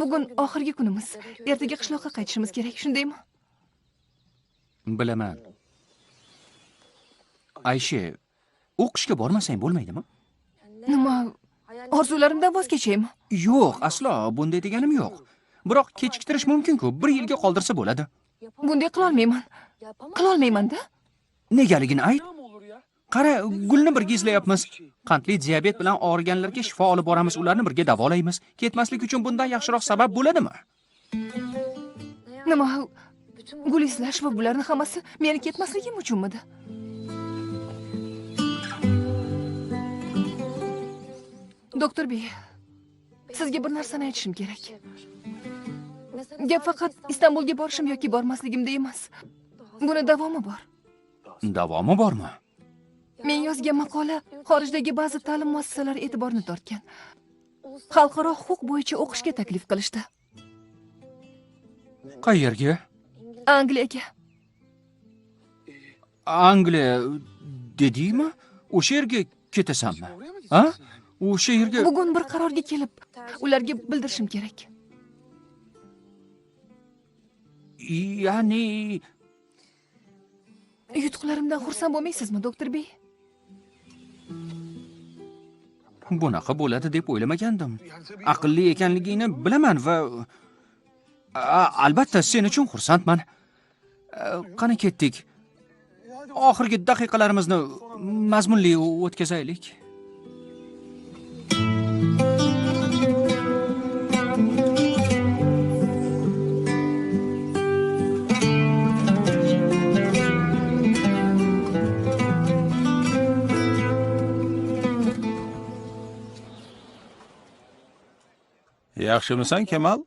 bugun oxirgi kunimiz. Ertaga qishloqqa qaytishimiz kerak, shundaymi? Bilaman. Aysha, o'qishga bormasang bo'lmaydimi? Nima, orzularimdan voz kechaymi? Yo'q, aslo bunday deganim yo'q. Biroq kechiktirish mumkin-ku, bir yilga qoldirsa bo'ladi. Bunday qila olmayman. Qila olmayman-da. Negaligini ayt. Qara, gulni birga izlayapmiz. Qandli diabet bilan og'riganlarga shifo olib boramiz, ularni birga davolaymiz. Ketmaslik uchun bundan yaxshiroq sabab bo'ladimi? Nima, gul izlash va bularni hammasi meni ketmasligim uchunmidi? Doktor bey, sizga bir narsani aytishim kerak. Gap faqat Istanbulga borishim yoki bormasligimda emas. Buni davomi bor. Davomi bormi? Men yozgan maqola xorijdagi ba'zi ta'lim muassasalari e'tiborini tortgan. Xalqaro huquq bo'yicha o'qishga taklif qilishdi. Qayerga? Angliyaga. Angliya dedingmi? O'sha yerga ketasanmi? Ha? O'sha yerga. Bugun bir qarorga kelib, ularga bildirishim kerak. Ya'ni yutuqlarimdan xursand bo'lmaysizmi, doktor bey? Bunaqa bo'ladi deb o'ylamagandim. Aqlli ekanligingni bilaman va albatta sen uchun xursandman. Qani ketdik. Oxirgi daqiqalarimizni mazmunli o'tkazaylik. Yaxshimisan, Kemal?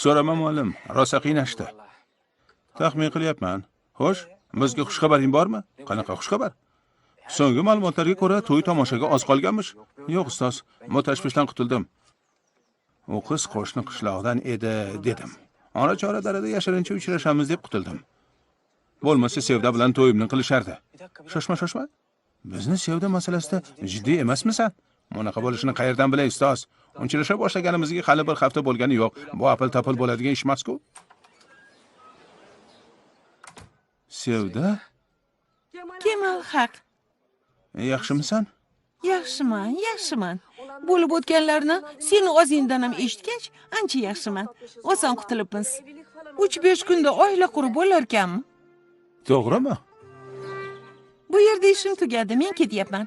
So'rama muallim, rosa qiynashdi. Taxmin qilyapman. Xo'sh, bizga xushxabaring bormi? Qanaqa xushxabar? So'nggi ma'lumotlarga ko'ra, to'y tomoshaga oz qolganmish. Yo'q, ustoz, bu tashvishdan qutuldim. U qiz qo'shni qishloqdan edi, dedim. Ona-chora darada yashirincha uchrashamiz deb qutuldim. Bo'lmasa Sevda bilan to'yimni qilishardi. Shoshma, shoshma. Bizni Sevda masalasida jiddiy emasmisan? Bunaqa bo'lishini qayerdan bilay, ustoz? Uchrasha boshlaganimizga hali bir hafta bo'lgani yo'q. Bu apil-tapil bo'ladigan ish emas-ku. Sevda? Kemal haq. Yaxshimisan? Yaxshiman, yaxshiman. Bo'lib o'tganlarni seni o'zingdan ham eshitgach, ancha yaxshiman. Oson qutulibmiz. 3-5 kunda oila qurib bo'larkanmi? To'g'rimi? Bu yerda ishim tugadi, men ketyapman.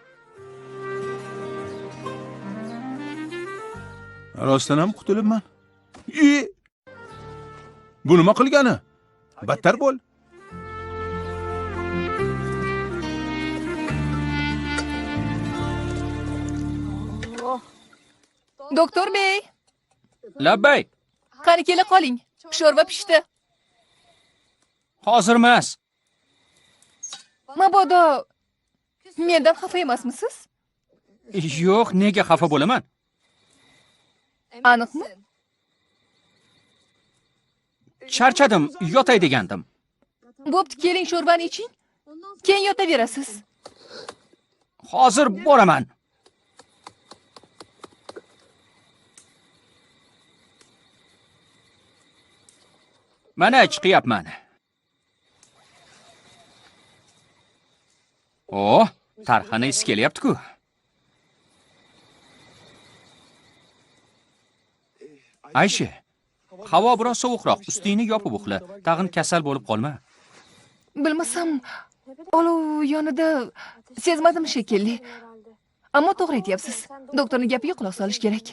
Rostdan ham qutulibman. Bu nima qilgani? Battar bo'l. Doktor bey. Labbay. Qani kela qoling. Sho'rva pishdi. Hozir emas. Mabodo mendan xafa emasmisiz? Yo'q, nega xafa bo'laman? Aniqmi? Charchadim, yotay degandim. Bo'pti, keling sho'rvani iching. Keyin yotaverasiz. Hozir boraman. Mana chiqyapman. Oh, tarxana isi kelyapti-ku. Aysha, havo biroz sovuqroq, ustingni yopib uxla, tag'in kasal bo'lib qolma. Bilmasam, olov yonida sezmadim shekilli. Ammo to'g'ri aytyapsiz. Doktorning gapiga quloq solish kerak.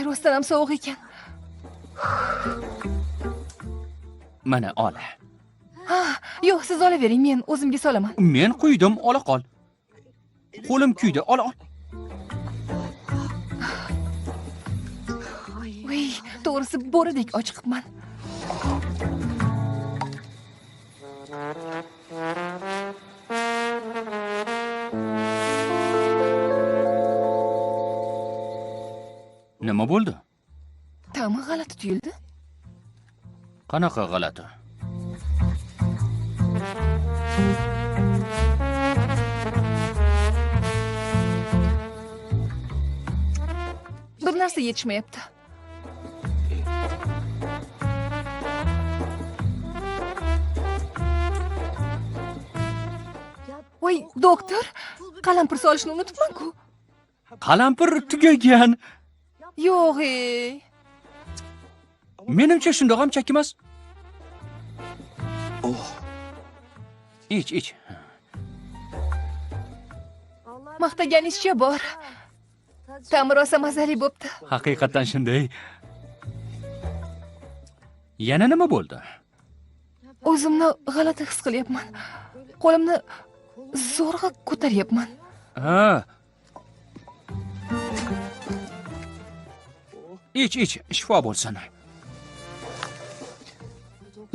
Rostdan ham sovuq ekan. Mana ol. Ha, yo'q, siz olavering, men o'zimga solaman. Men quydim, ola qol. Qo'lim kuydi, ola ol. Voy, to'g'risi bo'ridek ochiqibman. Nima bo'ldi? Ta'mi g'alati tuyuldi. Qanaqa g'alati? Bir narsa yetishmayapti. Voy, doktor, qalampir solishni unutibman-ku. Qalampir tugagan. Yo'q, ey. Menimcha shundoq ham chak emas. Oh. Ich, ich. Maqtaganingizcha bor. Ta'mi rosa mazali bo'pti. Haqiqatan shunday. Yana nima bo'ldi? O'zimni g'alati his qilyapman. Qo'limni zo'rg'a ko'taryapman. Ha. Ich, ich, shifo bo'lsin.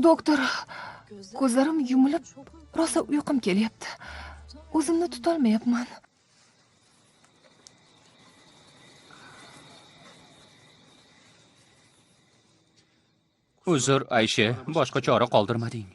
Doktor, ko'zlarim yumilib, rosa uyqum kelyapti. O'zimni tutolmayapman. Uzr, Aysha, boshqa chora qoldirmading.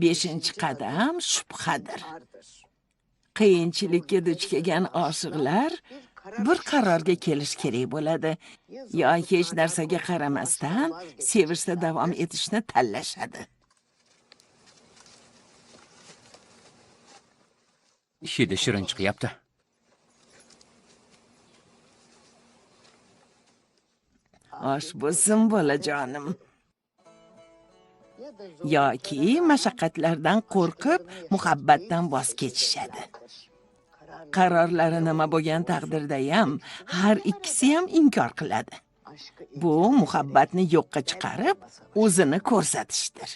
Beshinchi qadam shubhadir. Qiyinchilikka duch kelgan oshiqlar bir qarorga kelish kerak bo'ladi. Yo hech narsaga qaramasdan sevishda davom etishni tanlashadi. Hidi shirin chiqyapti. Osh bo'lsin bolajonim. Yoki mashaqqatlardan qo'rqib, muhabbatdan voz kechishadi. Qarorlari nima bo'lgan taqdirda ham har ikkisi ham inkor qiladi. Bu muhabbatni yo'qqa chiqarib, o'zini ko'rsatishdir.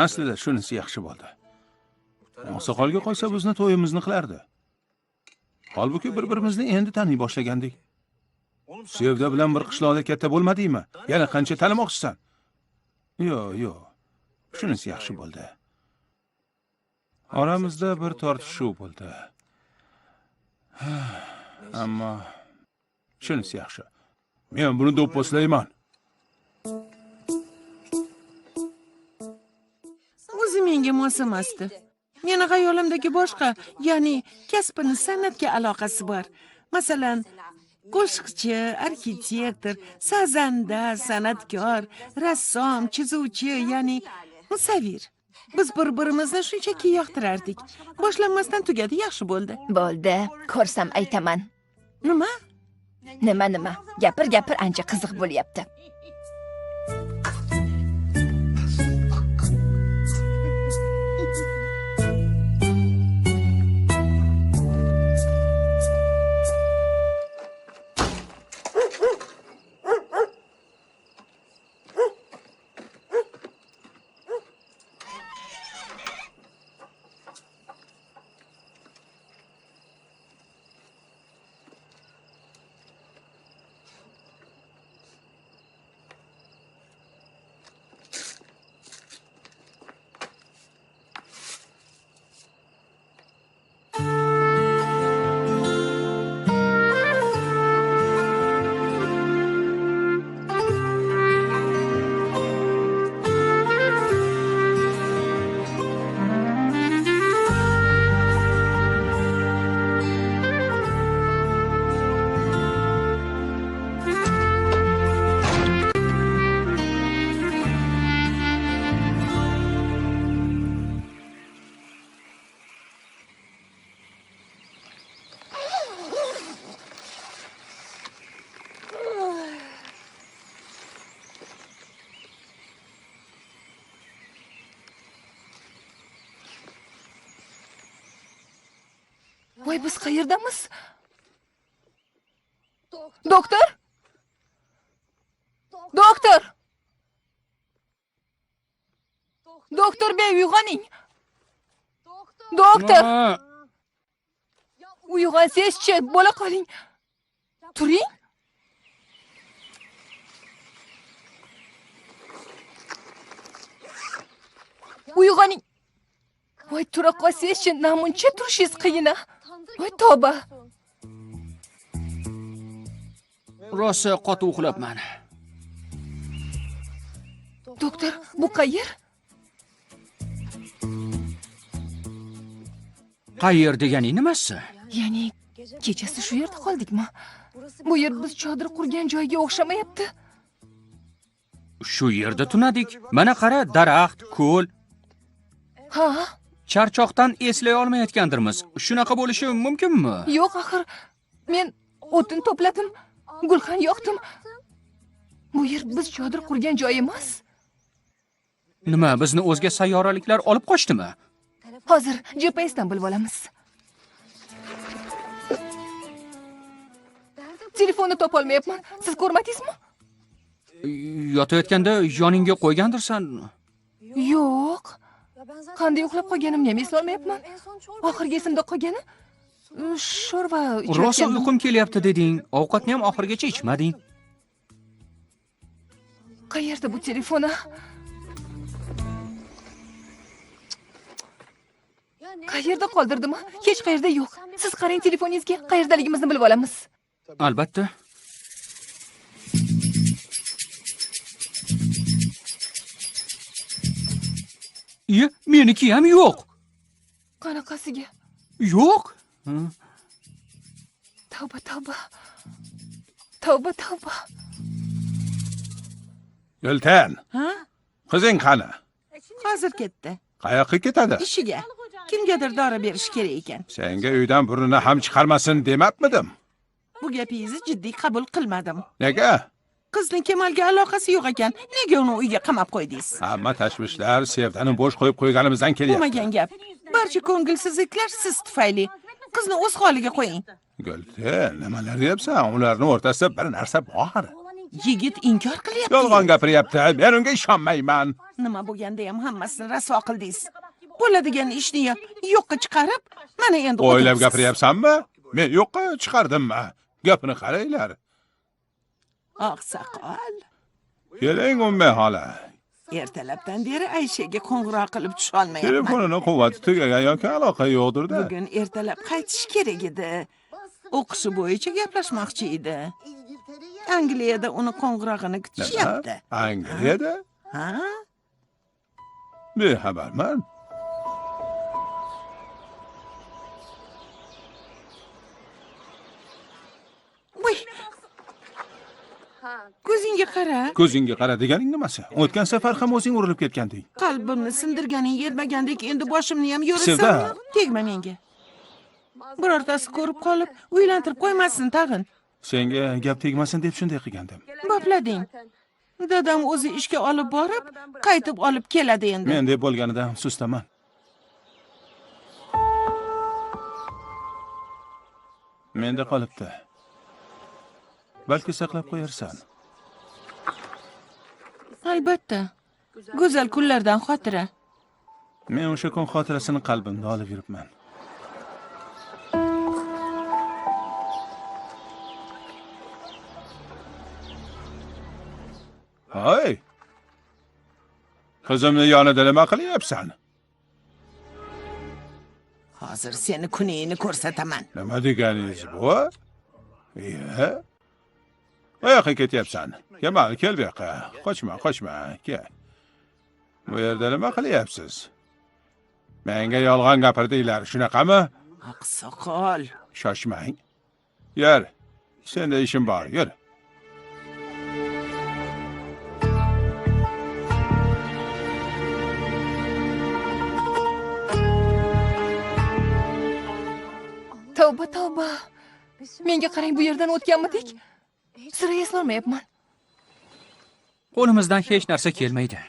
Aslida shunisi yaxshi bo'ldi. Oqsoqolga qolsa bizni to'yimizni qilardi. Holbuki bir-birimizni endi taniy boshlagandik. Sevda bilan bir qishloqda katta bo'lmadingmi? Yana qancha tanimoqchisan? Yo'q, yo'q. Shunisi yaxshi bo'ldi. Oramizda bir tortishuv bo'ldi. Ammo shunisi yaxshi. Men buni do'pposlayman. O'zi menga mos emasdi. Meni xayolimdagi boshqa, ya'ni kasbini san'atga aloqasi bor. Masalan, qo'shiqchi, arxitektor, sazanda, san'atkor, rassom, chizuvchi, ya'ni musavvir. Biz bir-birimizni shunchaki yoqtirardik. Boshlanmasdan tugadi, yaxshi bo'ldi. Bo'ldi, ko'rsam aytaman. Nima? Nima nima? Gapir, gapir, ancha qiziq bo'lyapti. Voy, biz qayerdamiz? Doktor? Doktor! Doktor bey, uyg'oning. Doktor! Uyg'onsangizchi, bo'la qoling. Turing. Uyg'oning. Voy, tura qolsangizchi, namuncha turishingiz qiyin-a. Voy, tavba. Rosa qotib uxlabman. Doktor, bu qayer? Qayer deganing nimasi? Ya'ni kechasi shu yerda qoldikmi? Bu yer biz chodir qurgan joyga o'xshamayapti. Shu yerda tunadik. Mana qara, daraxt, ko'l. Ha? Charchoqdan eslay olmayotgandirmiz. Shunaqa bo'lishi mumkinmi? Yo'q, axir men o'tin to'pladim, gulxan yoqdim. Bu yer biz chodir qurgan joy emas. Nima, bizni o'zga sayyoraliklar olib qochdimi? Hozir GPSdan bilib olamiz. Telefonni topolmayapman. Siz ko'rmadingizmi? Yotayotganda yoningga qo'ygandirsan. Yo'q. Qanday uxlab qolganimni ham eslolmayapman. Oxirgi esimda qolgani sho'rva ichayotgandim. Rosa uyqum kelyapti deding. Ovqatni ham oxirigacha ichmading. Qayerda bu telefon? Qayerda qoldirdim? Hech qayerda yo'q. Siz qarang telefoningizga, qayerdaligimizni bilib olamiz. Albatta. Iye, meniki ham yo'q. Qanaqasiga? Yo'q. Tavba, tavba. Tavba, tavba. Gulten. Ha? Qizing qani? Hozir ketdi. Qayoqqa ketadi? Ishiga. Kimgadir dori berish kerak ekan. Senga uydan burnini ham chiqarmasin demabmidim? Bu gapingizni jiddiy qabul qilmadim. Nega? Qizning Kemalga aloqasi yo'q ekan. Nega uni uyga qamab qo'ydingiz? Hamma tashvishlar Sevdani bo'sh qo'yib qo'yganimizdan kelyapti. Bo'lmagan gap. Barcha ko'ngilsizliklar siz tufayli. Qizni o'z holiga qo'ying. Gulten, nimalar deyapsan? Ularning o'rtasida bir narsa bor. Yigit inkor qilyapti. Yolg'on gapiryapti. Men unga ishonmayman. Nima bo'lganda ham hammasini rasvo qildingiz. Bo'ladigan ishni yo'qqa chiqarib, mana endi o'ylab gapiryapsanmi? Men yo'qqa chiqardimmi? Gapini qaranglar. Oqsoqol. Keling, Ummi xola. Ertalabdan beri Ayshaga qo'ng'iroq qilib tusha olmayapman. Telefonini quvvati tugagan yoki aloqa yo'qdir-da. Bugun ertalab qaytish kerak edi. O'qishi bo'yicha gaplashmoqchi edi. Angliyada uni qo'ng'irog'ini kutishyapti. Angliyada? Ha? Bexabarman. Voy! Ko'zingga qara. Ko'zingga qara deganing nimasi? O'tgan safar ham o'zing urilib ketganding. Qalbimni sindirganing yetmagandek endi boshimni ham yo'rasanmi? Tegma menga. Birortasi ko'rib qolib, uylantirib qo'ymasin tag'in. Senga gap tegmasin deb shunday qilgandim. Boplading. Dadam o'zi ishga olib borib, qaytib olib keladi endi. Men deb bo'lganida sustaman. Menda qolibdi. Balki saqlab qo'yarsan. Albatta. Go'zal kunlardan xotira. Men o'sha kun xotirasini qalbimda olib yuribman. Hay! Qizimni yonida nima qilyapsan? Hozir seni kuningni ko'rsataman. Nima deganingiz bu? Iya. Qayoqqa ketyapsan? Kemal, kel bu yoqqa. Qochma, qochma, kel. Bu yerda nima qilyapsiz? Menga yolg'on gapirdinglar, shunaqami? Oqsoqol. Shoshmang. Yur, senda ishim bor, yur. Tavba, tavba. Menga qarang, bu yerdan o'tganmidik? Sira eslolmayapman. Qo'limizdan hech narsa kelmaydi.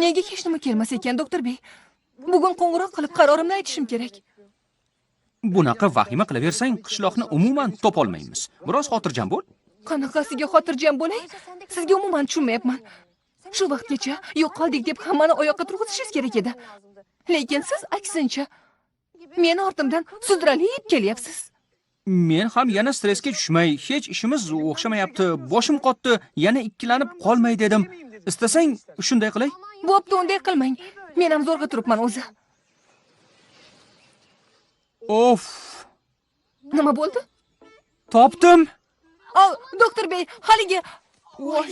Nega hech nima kelmas ekan, doktor bey? Bugun qo'ng'iroq qilib qarorimni aytishim kerak. Bunaqa vahima qilaversang, qishloqni umuman topolmaymiz. Biroz xotirjam bo'l. Qanaqasiga xotirjam bo'lay? Sizga umuman tushunmayapman. Shu vaqtgacha yo'qoldik deb hammani oyoqqa turg'izishingiz kerak edi. Lekin siz aksincha meni ortimdan sudralib kelyapsiz. Men ham yana stressga tushmay, hech ishimiz o'xshamayapti, boshim qotdi, yana ikkilanib qolmay dedim. Istasang shunday qilay. Bo'pti, unday qilmang. Men ham zo'rg'a turibman o'zi. Of! Nima bo'ldi? Topdim. Al, doktor bey, haligi. Voy!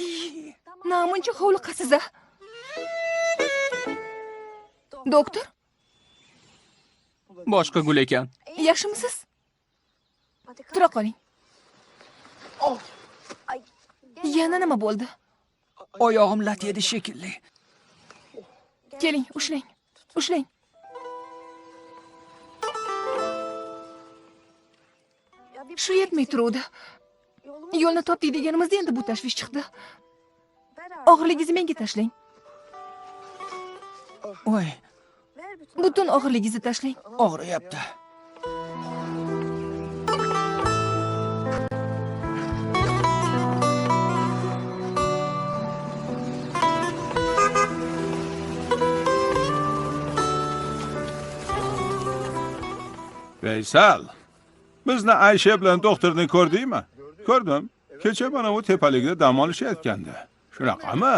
Namuncha hovliqasiz a? Doktor? Boshqa gul ekan. Yaxshimisiz? Tura qoling. Yana nima bo'ldi? Oyog'im lat yedi shekilli. Keling, ushlang. Ushlang. Shu yetmay turuvdi. Yo'lni topdik deganimizda endi bu tashvish chiqdi. Og'irligingizni menga tashlang. Voy. Butun og'irligingizni tashlang. Og'riyapti. Veysel, bizni Aysha bilan doktorni ko'rdingmi? Ko'rdim. Kecha mana u tepalikda dam olishayotgandi. Shunaqami?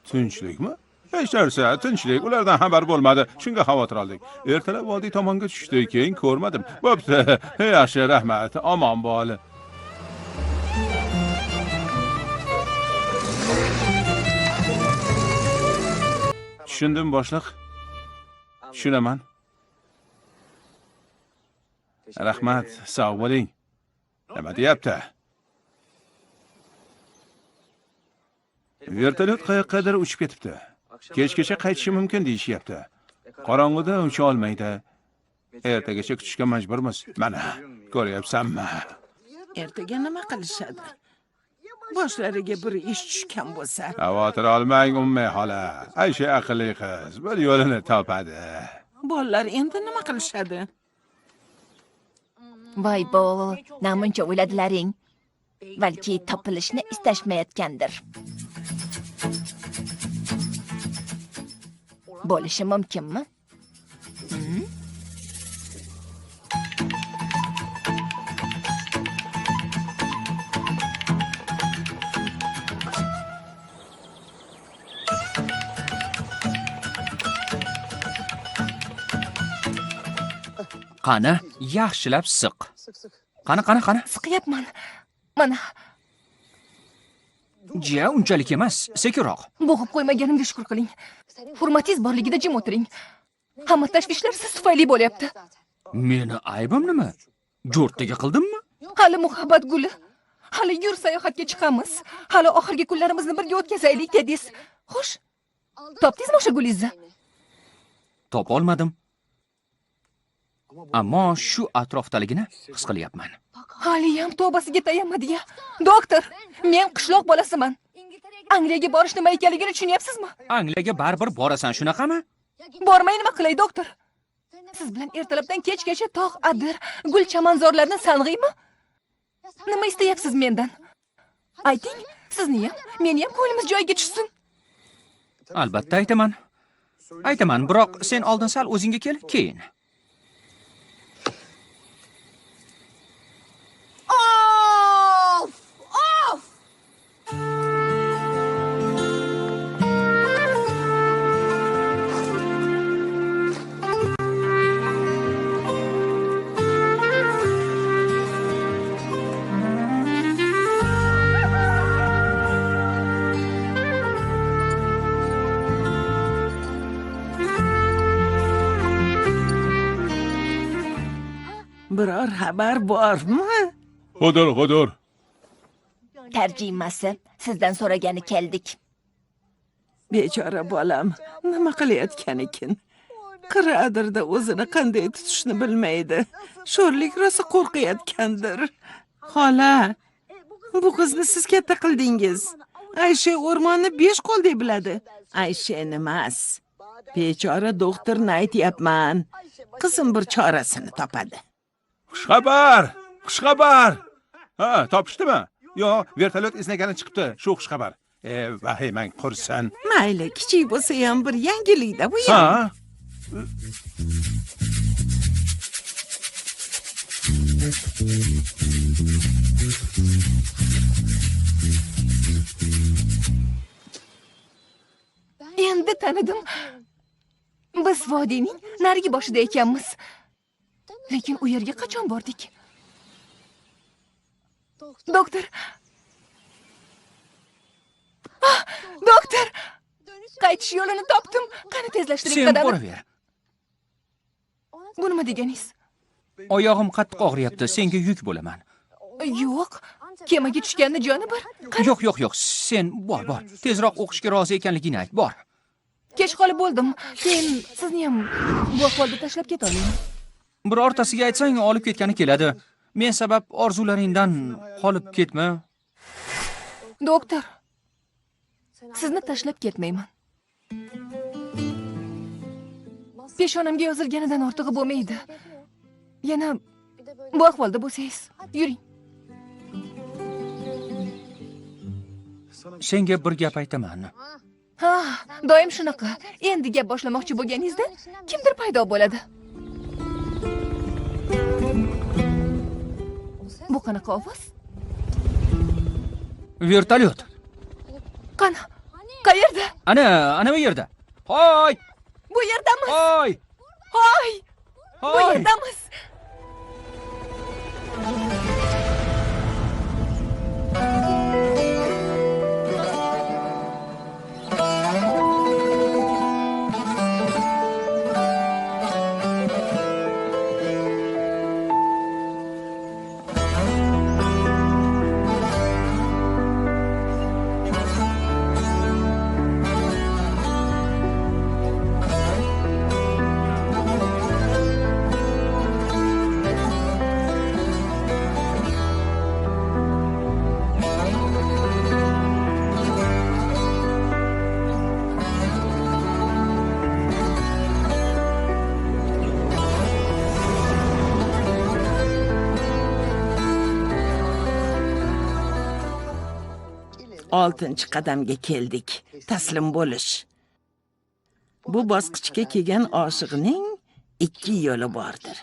Tinchlikmi? Hech narsa, tinchlik. Ulardan xabar bo'lmadi. Shunga xavotir oldik. Ertalab vodiy tomonga tushdi, keyin ko'rmadim. Bo'pti. Yaxshi, rahmat. Omon bo'l. Tushundim, boshliq. Tushunaman. Rahmat, sog' bo'ling. Nima deyapti? Vertolyot qayoqqadir uchib ketibdi. Kechgacha qaytishi mumkin deyishyapti. Qorong'uda ucha olmaydi. Ertagacha kutishga majburmiz. Mana, ko'ryapsanmi? Ertaga nima qilishadi? Boshlariga bir ish tushgan bo'lsa. Xavotir olmang, Ummay xola. Aysha aqlli qiz, bir yo'lini topadi. Bolalar endi nima qilishadi? Voy bo, namuncha o'yladilaring. Balki topilishni istashmayotgandir. Bo'lishi mumkinmi? Qani, yaxshilab siq. Qani, qani, qani. Siqyapman. Mana. Jiya, unchalik emas, sekinroq. Bo'g'ib qo'ymaganimga shukr qiling. Hurmatingiz borligida jim o'tiring. Hamma tashvishlar siz tufayli bo'lyapti. Meni aybim nima? Jo'rttaga qildimmi? Hali muhabbat guli. Hali yur sayohatga chiqamiz. Hali oxirgi kunlarimizni birga o'tkazaylik dedingiz. Xo'sh, topdingizmi o'sha gulingizni? Topa olmadim. Ammo shu atrofdaligini his qilyapman. Haliyam tavbasiga tayanmadi-ya. Doktor, men qishloq bolasiman. Angliyaga borish nima ekanligini tushunyapsizmi? Angliyaga baribir borasan, shunaqami? Bormay nima qilay, doktor? Siz bilan ertalabdan kechgacha tog', adir, gul chamanzorlarni sang'iymi? Nima istayapsiz mendan? Ayting, sizni ham, meni ham ko'nglimiz joyiga tushsin. Albatta aytaman. Aytaman, biroq sen oldin sal o'zingga kel, keyin. Of! Of! Biror xabar bormi? Xudur, xudur. Tarjimasi, sizdan so'ragani keldik. Bechora bolam, nima qilayotgan ekan? Qiradirda o'zini qanday tutishni bilmaydi. Sho'rlik rosa qo'rqayotgandir. Xola, bu qizni siz katta qildingiz. Aysha o'rmonni 5 qo'ldek biladi. Ayshani emas. Bechora doktorni aytyapman. Qizim bir chorasini topadi. Xushxabar! Xushxabar! Ha, topishdimi? Yo'q, vertolyot izlagani chiqibdi. Shu xushxabar. Vahimang qursin. Mayli, kichik bo'lsa ham bir yangilik-da bu ham. Ha. Endi tanidim. Biz vodiyning narigi boshida ekanmiz. Lekin u yerga qachon bordik? Doktor. Ah, doktor! Qaytish yo'lini topdim. Qani tezlashtiring Sen qadamni. boraver. Bu nima deganingiz? Oyog'im qattiq og'riyapti, senga yuk bo'laman. Yo'q, kemaga tushganni joni bir. Yo'q, yo'q, yo'q, sen bor, bor. Tezroq o'qishga rozi ekanligingni ayt, bor. Kech qolib bo'ldim. Keyin sizni ham bu ahvolda tashlab keta olmayman. Birortasiga aytsang, olib ketgani keladi. Men sabab orzularingdan qolib ketma. Doktor, sizni tashlab ketmayman. Peshonamga yozilganidan ortig'i bo'lmaydi. Yana bu ahvolda bo'lsangiz, yuring. Senga bir gap aytaman. Ha, doim shunaqa. Endi gap boshlamoqchi bo'lganingizda kimdir paydo bo'ladi. Bu qanaqa ovoz? Vertolyot. Qani? Qayerda? Ana, ana bu yerda. Hoy! Bu yerdamiz. Hoy! Hoy! Bu Hoy! yerdamiz. Oltinchi qadamga keldik. Taslim bo'lish. Bu bosqichga kelgan oshiqning ikki yo'li bordir.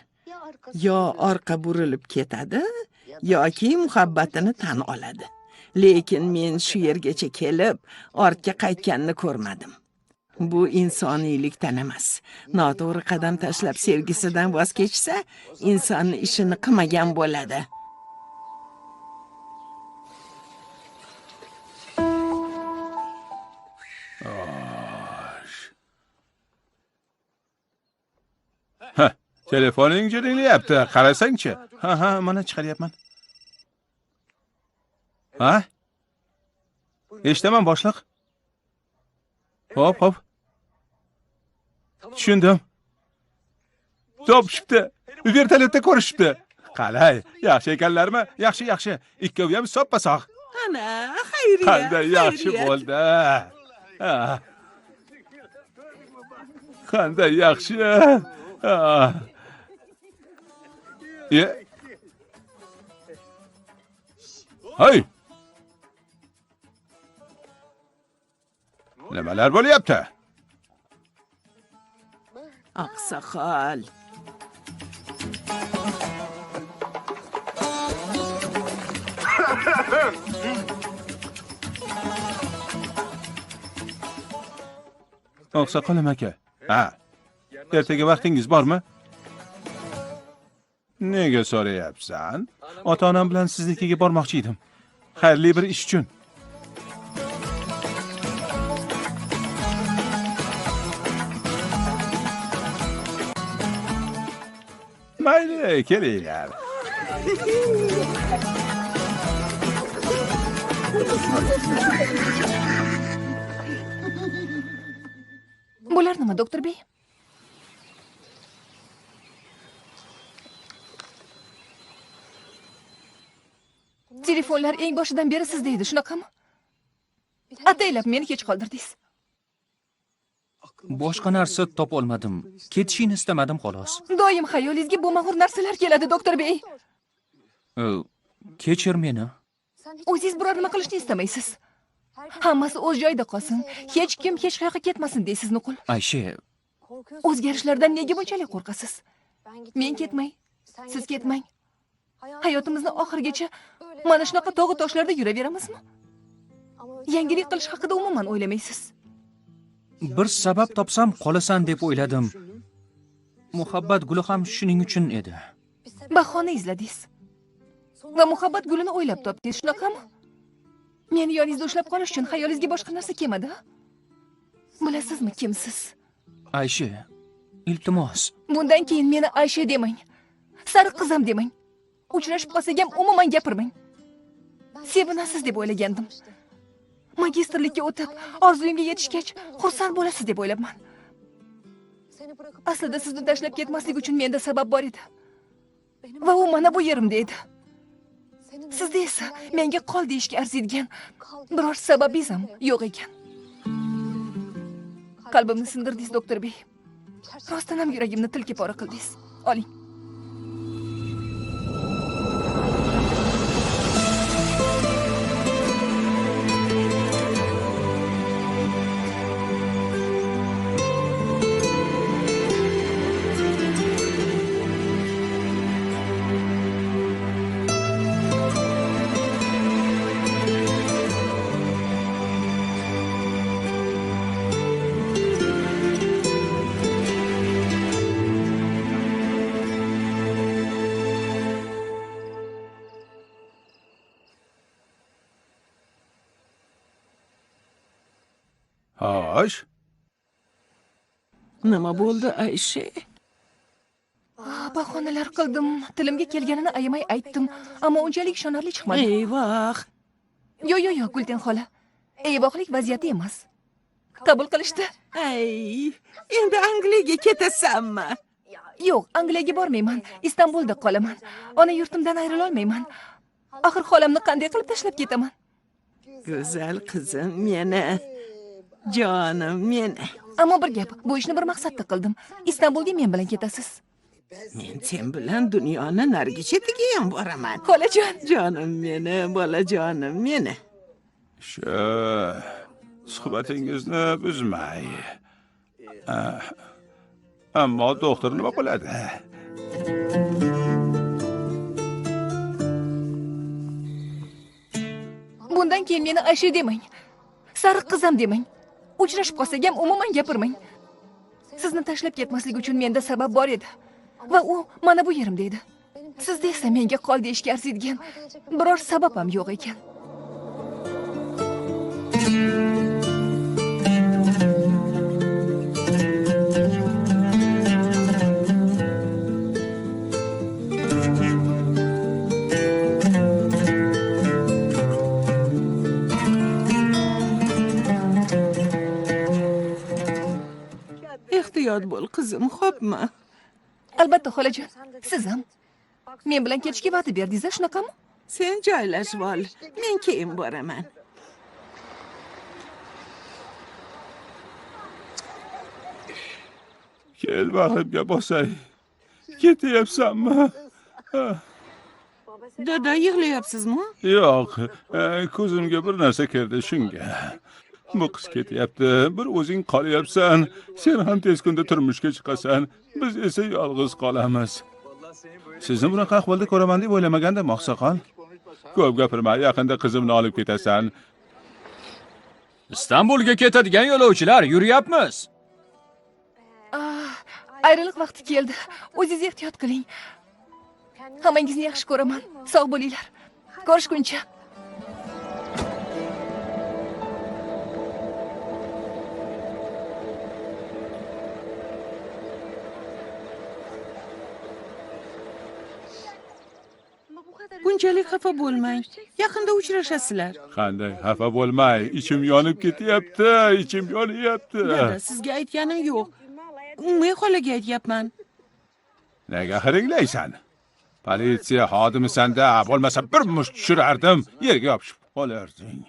Yo orqa burilib ketadi, yoki muhabbatini tan oladi. Lekin men shu yergacha kelib, ortga qaytganini ko'rmadim. Bu insoniylikdan emas. Noto'g'ri qadam tashlab sevgisidan voz kechsa, insonni ishini qilmagan bo'ladi. Ha, telefoning jiringlayapti, qarasangchi. Ha, ha, mana chiqaryapman. Ha? Eshitaman boshliq. Hop, hop. Tushundim. Topishibdi. Vertolyotda ko'rishibdi. Qalay, yaxshi ekanlarmi? Yaxshi, yaxshi. Ikkovi ham soppa-sog'. Ana, xayriyat. Qanday yaxshi bo'ldi. Ha. Qanday yaxshi. Ha. Ye. Hey. Nimalar bo'lyapti? Oqsoqol. Oqsoqolim aka. Ha. Ertaga vaqtingiz bormi? Nega so'rayapsan? Ota-onam bilan siznikiga bormoqchi edim. Xayrli bir ish uchun. Mayli, kelinglar. Bular nima, doktor bey? Telefonlar eng boshidan beri sizda edi, shunaqami? Ataylab meni kech qoldirdingiz. Boshqa narsa topa olmadim. Ketishingni istamadim xolos. Doim xayolingizga bo'lmag'ur narsalar keladi, doktor bey. Kechir meni. O'zingiz biror nima qilishni istamaysiz. Hammasi o'z joyida qolsin. Hech kim hech qayoqqa ketmasin deysiz, nuqul. Ayshe, o'zgarishlardan nega bunchalik qo'rqasiz? Men ketmay, siz ketmang. Hayotimizni oxirigacha mana shunaqa tog'u toshlarda yuraveramizmi? Yangilik qilish haqida umuman o'ylamaysiz. Bir sabab topsam qolasan deb o'yladim. Muhabbat guli ham shuning uchun edi. Bahona izladingiz. Va muhabbat gulini o'ylab topdingiz, shunaqami? Meni yoningizda ushlab qolish uchun xayolingizga boshqa narsa kelmadi? Bilasizmi kimsiz? Ayshe, iltimos. Bundan keyin meni Ayshe demang. Sariq qizim demang. Uchrashib qolsak ham umuman gapirmang. Sevinasiz deb o'ylagandim. Magistrlikka o'tib, orzuyimga yetishgach, xursand bo'lasiz deb o'ylabman. Aslida sizni tashlab ketmaslik uchun menda sabab bor edi. Va u mana bu yerimda edi. Sizda esa menga qol deyishga arziydigan biror sababingiz ham yo'q ekan. Qalbimni sindirdingiz, doktor bey. Rostdan ham yuragimni tilka pora qildingiz. Oling. Xo'sh. Nima bo'ldi, Ayshe? Bahonalar qildim. Tilimga kelganini ayamay aytdim, ammo unchalik ishonarli chiqmadi. Eyvoh. Yo'q, yo'q, yo'q, Gulten xola. Eyvohlik vaziyati emas. Qabul qilishdi. Ay, endi Angliyaga ketasanmi? Yo'q, Angliyaga bormayman. Istanbulda qolaman. Ona yurtimdan ayrila olmayman. Axir xolamni qanday qilib tashlab ketaman? Go'zal qizim meni. Jonim meni. Ammo bir gap, bu ishni bir maqsadda qildim. Istanbulga men bilan ketasiz. Men sen bilan dunyoni narigi chetiga ham boraman. Xolajon, jonim meni, bolajonim meni. Shu suhbatingizni buzmay. Ammo doktor nima qiladi? Bundan keyin meni Ayshe demang. Sariq qizim demang. Uchrashib qolsak ham umuman gapirmang. Sizni tashlab ketmaslik uchun menda sabab bor edi. Va u mana bu yerimda edi. Sizda esa menga qol deyishga arziydigan biror sabab ham yo'q ekan. Ehtiyot bo'l qizim, xo'pmi? Albatta xolajon, siz ham men bilan ketishga va'da berdingiz, shunaqami? Sen joylashib ol, men keyin boraman. Kel bag'rimga bosay. Ketyapsanmi? Dada, yig'layapsizmi? Yo'q, ko'zimga bir narsa kirdi shunga. Bu qiz ketyapti, bir o'zing qolyapsan. Sen ham tez kunda turmushga chiqasan, biz esa yolg'iz qolamiz. Sizni bunaqa ahvolda ko'raman deb o'ylamagandim, oqsoqol. Ko'p gapirma, yaqinda qizimni olib ketasan. Istanbulga ketadigan yo'lovchilar, yuryapmiz. Ayriliq vaqti keldi. O'zingiz ehtiyot qiling. Hammangizni yaxshi ko'raman. Sog' bo'linglar. Ko'rishguncha. Bunchalik xafa bo'lmang. Yaqinda uchrashasizlar. Qanday xafa bo'lmay? Ichim yonib ketyapti, ichim yonyapti. Dada, sizga aytganim yo'q. Ummiy xolaga aytyapman. Nega hiringlaysan? Politsiya xodimisan-da, bo'lmasa bir musht tushirardim, yerga yopishib qolarding.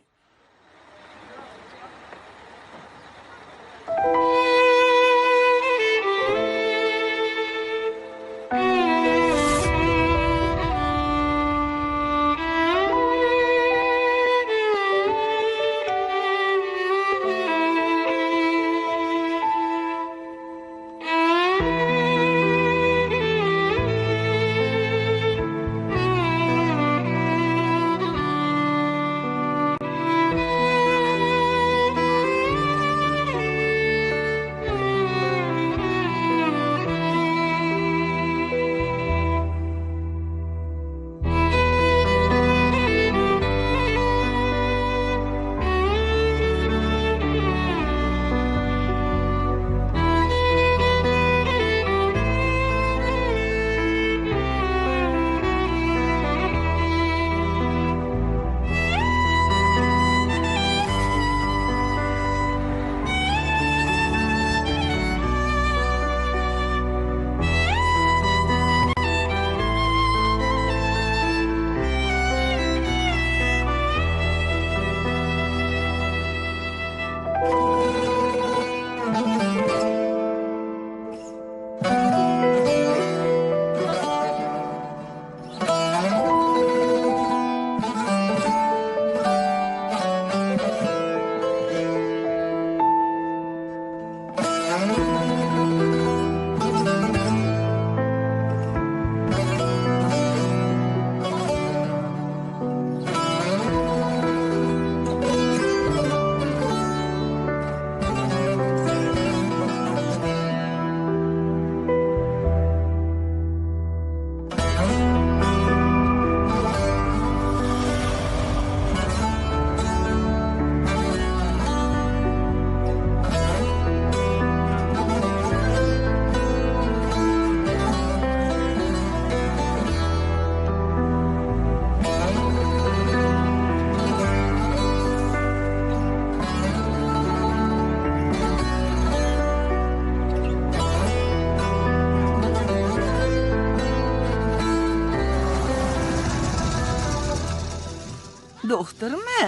Doktormi?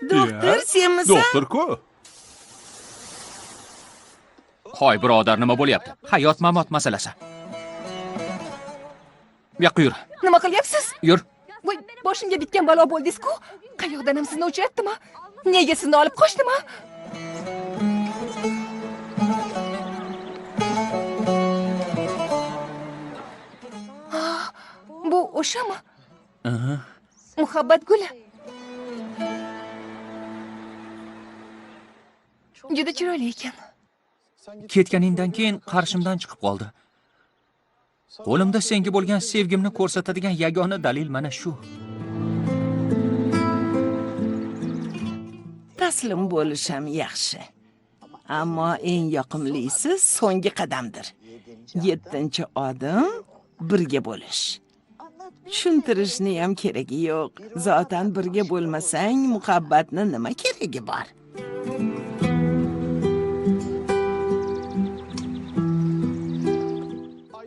Doktor senmisan? Doktor-ku. Hoy birodar, nima bo'lyapti? Hayot mamot masalasi. Bu yoqqa yur. Nima qilyapsiz? Yur. Voy, boshimga bitgan balo bo'ldingiz-ku. Qayoqdan ham sizni uchratdimi? Nega sizni olib qochdimi? Bu o'shami? Muhabbat guli. Juda chiroyli ekan. Ketganingdan keyin qarshimdan chiqib qoldi. Qo'limda senga bo'lgan sevgimni ko'rsatadigan yagona dalil mana shu. Taslim bo'lish ham yaxshi. Ammo eng yoqimlisi so'nggi qadamdir. 7-odim birga bo'lish. Tushuntirishni ham keragi yo'q. Zotan birga bo'lmasang, muhabbatni nima keragi bor?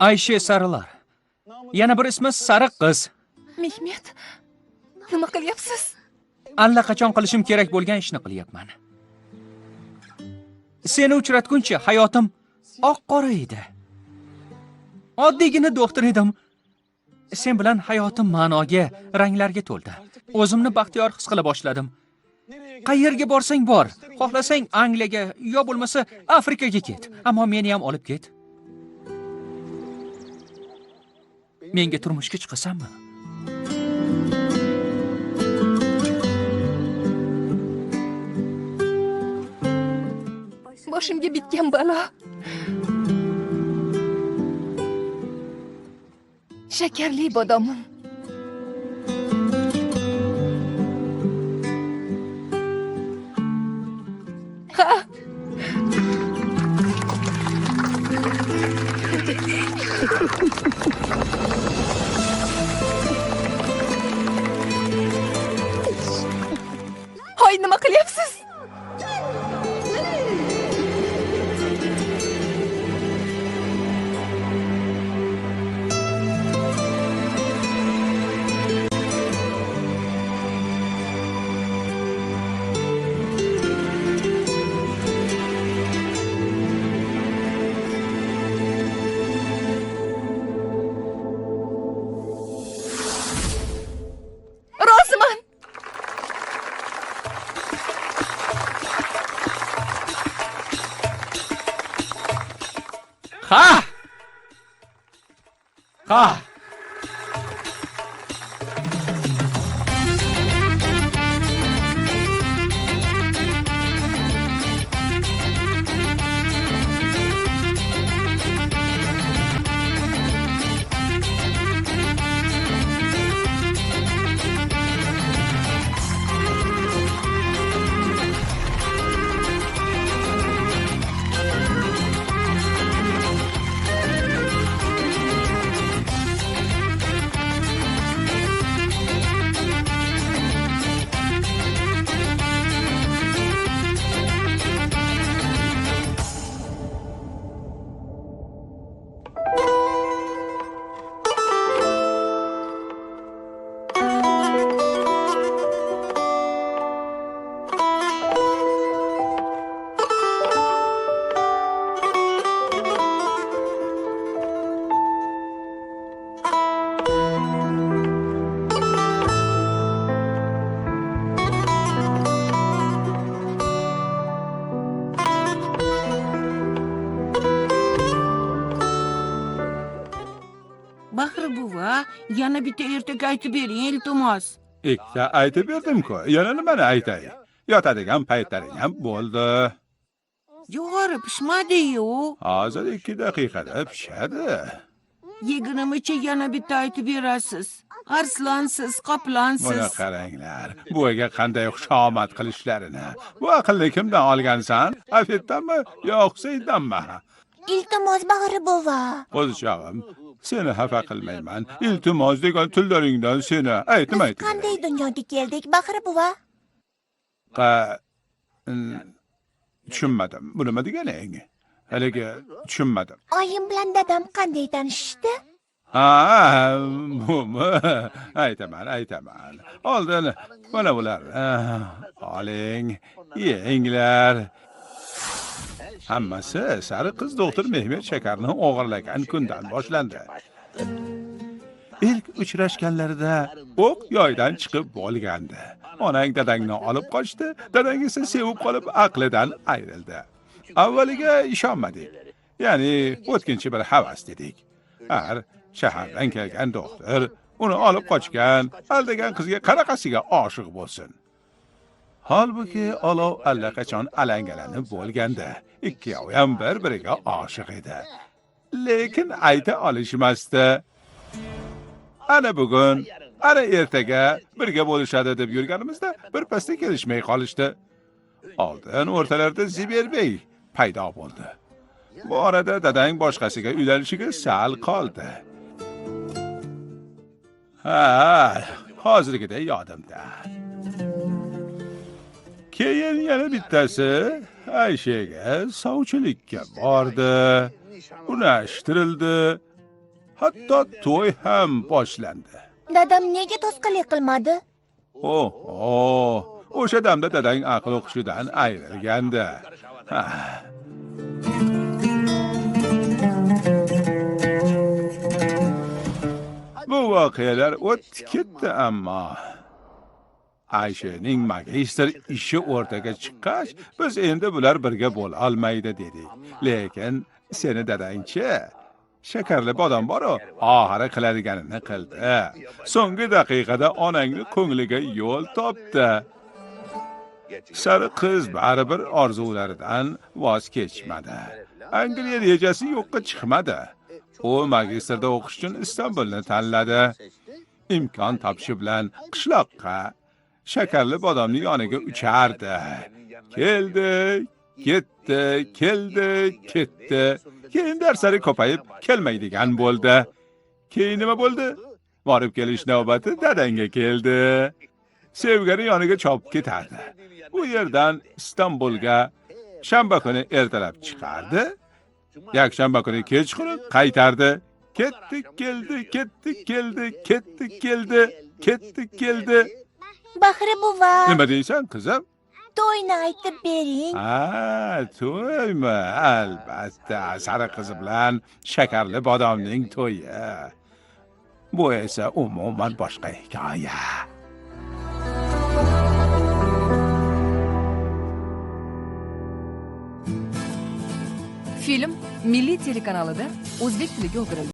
Ayşe Sarılar. Yana bir ismi Sariq qiz. Mehmet, nima qilyapsiz? Allaqachon qilishim kerak bo'lgan ishni qilyapman. Seni uchratguncha hayotim oq-qora edi. Oddiygina doktor edim. Sen bilan hayotim ma'noga, ranglarga to'ldi. O'zimni baxtiyor his qila boshladim. Qayerga borsang bor, xohlasang Angliyaga yo bo'lmasa Afrikaga ket, ammo meni ham olib ket. Menga turmushga chiqasanmi? Boshimga bitgan balo. Shakarli bodomim. Ha. Hoy, nima qilyapsiz? Ha! Ha! Bahri buva, yana bitta ertak aytib bering, iltimos. Ikkita aytib berdim-ku, yana nimani aytay? Yotadigan paytlaring ham bo'ldi. Jo'g'ori pishmadi-yu. Hozir 2 daqiqada pishadi. Yegunimicha yana bitta aytib berasiz. Arslonsiz, qoplonsiz. Buni qaranglar, buvaga qanday xushomad qilishlarini. Bu aqlni kimdan olgansan? Afetdanmi yo Husayndanmi? Iltimos, Bahri buva. Qo'zichog'im, seni xafa qilmayman. Iltimos degan tillaringdan seni aytib aytib. Qanday dunyoga keldik, Bahri buva? Tushunmadim. Bu nima deganing? Haligi tushunmadim. Oyim bilan dadam qanday tanishishdi? Ha, bumi? Aytaman, aytaman. Oldin mana bular. Oling, yenglar. Hammasi sariq qiz doktor Mehmet Shakarni o'g'irlagan kundan boshlandi. İlk uchrashganlarida o'q yoydan chiqib bo'lgandi. Onang dadangni olib qochdi, dadang esa sevib qolib aqlidan ayrildi. Avvaliga ishonmadik. Ya'ni o'tkinchi bir havas dedik. Har shahardan kelgan doktor uni olib qochgan, aldagan qizga qanaqasiga oshiq bo'lsin. Holbuki olov allaqachon alangalanib bo'lgandi. Ikkovi ham bir-biriga oshiq edi. Lekin ayta olishmasdi. Ana bugun, ana ertaga birga bo'lishadi deb yurganimizda birpasda kelishmay qolishdi. Oldin o'rtalarida Ziberbey paydo bo'ldi. Bu orada dadang boshqasiga uylanishiga sal qoldi. Ha, hozirgidek yodimda. Keyin yana bittasi Ayshaga sovchilikka bordi. Unashtirildi. Hatto to'y ham boshlandi. Dadam nega to'sqinlik qilmadi? Oh, o'sha damda dadang aql hushidan ayrilgandi. Ha. Bu voqealar o'tdi ketdi, ammo Ayshaning magistr ishi o'rtaga chiqqach, biz endi bular birga bo'la olmaydi dedik. Lekin seni dadangchi shakarli bodom bor-u, oxiri qiladiganini qildi. So'nggi daqiqada onangni ko'ngliga yo'l topdi. Sariq qiz baribir orzularidan voz kechmadi. Angliya rejasi yo'qqa chiqmadi. U magistrda o'qish uchun Istanbulni tanladi. Imkon topishi bilan qishloqqa shakarli bodomning yoniga uchardi. Keldi, ketdi, keldi, ketdi. Keyin darslari ko'payib kelmaydigan bo'ldi. Keyin nima bo'ldi? Borib kelish navbati dadangga keldi. Sevgani yoniga chopib ketardi. Bu yerdan Istanbulga shanba kuni ertalab chiqardi. Yakshanba kuni kechqurun qaytardi. Ketdi, keldi, ketdi, keldi, ketdi, keldi, ketdi, keldi. Bahri buva. Nima deysan, qizim? To'yni aytib bering. Ha, to'ymi? Albatta, sariq qizi bilan shakarli bodomning to'yi. Bu esa umuman boshqa hikoya. Film Milliy telekanalida o'zbek tiliga o'girildi.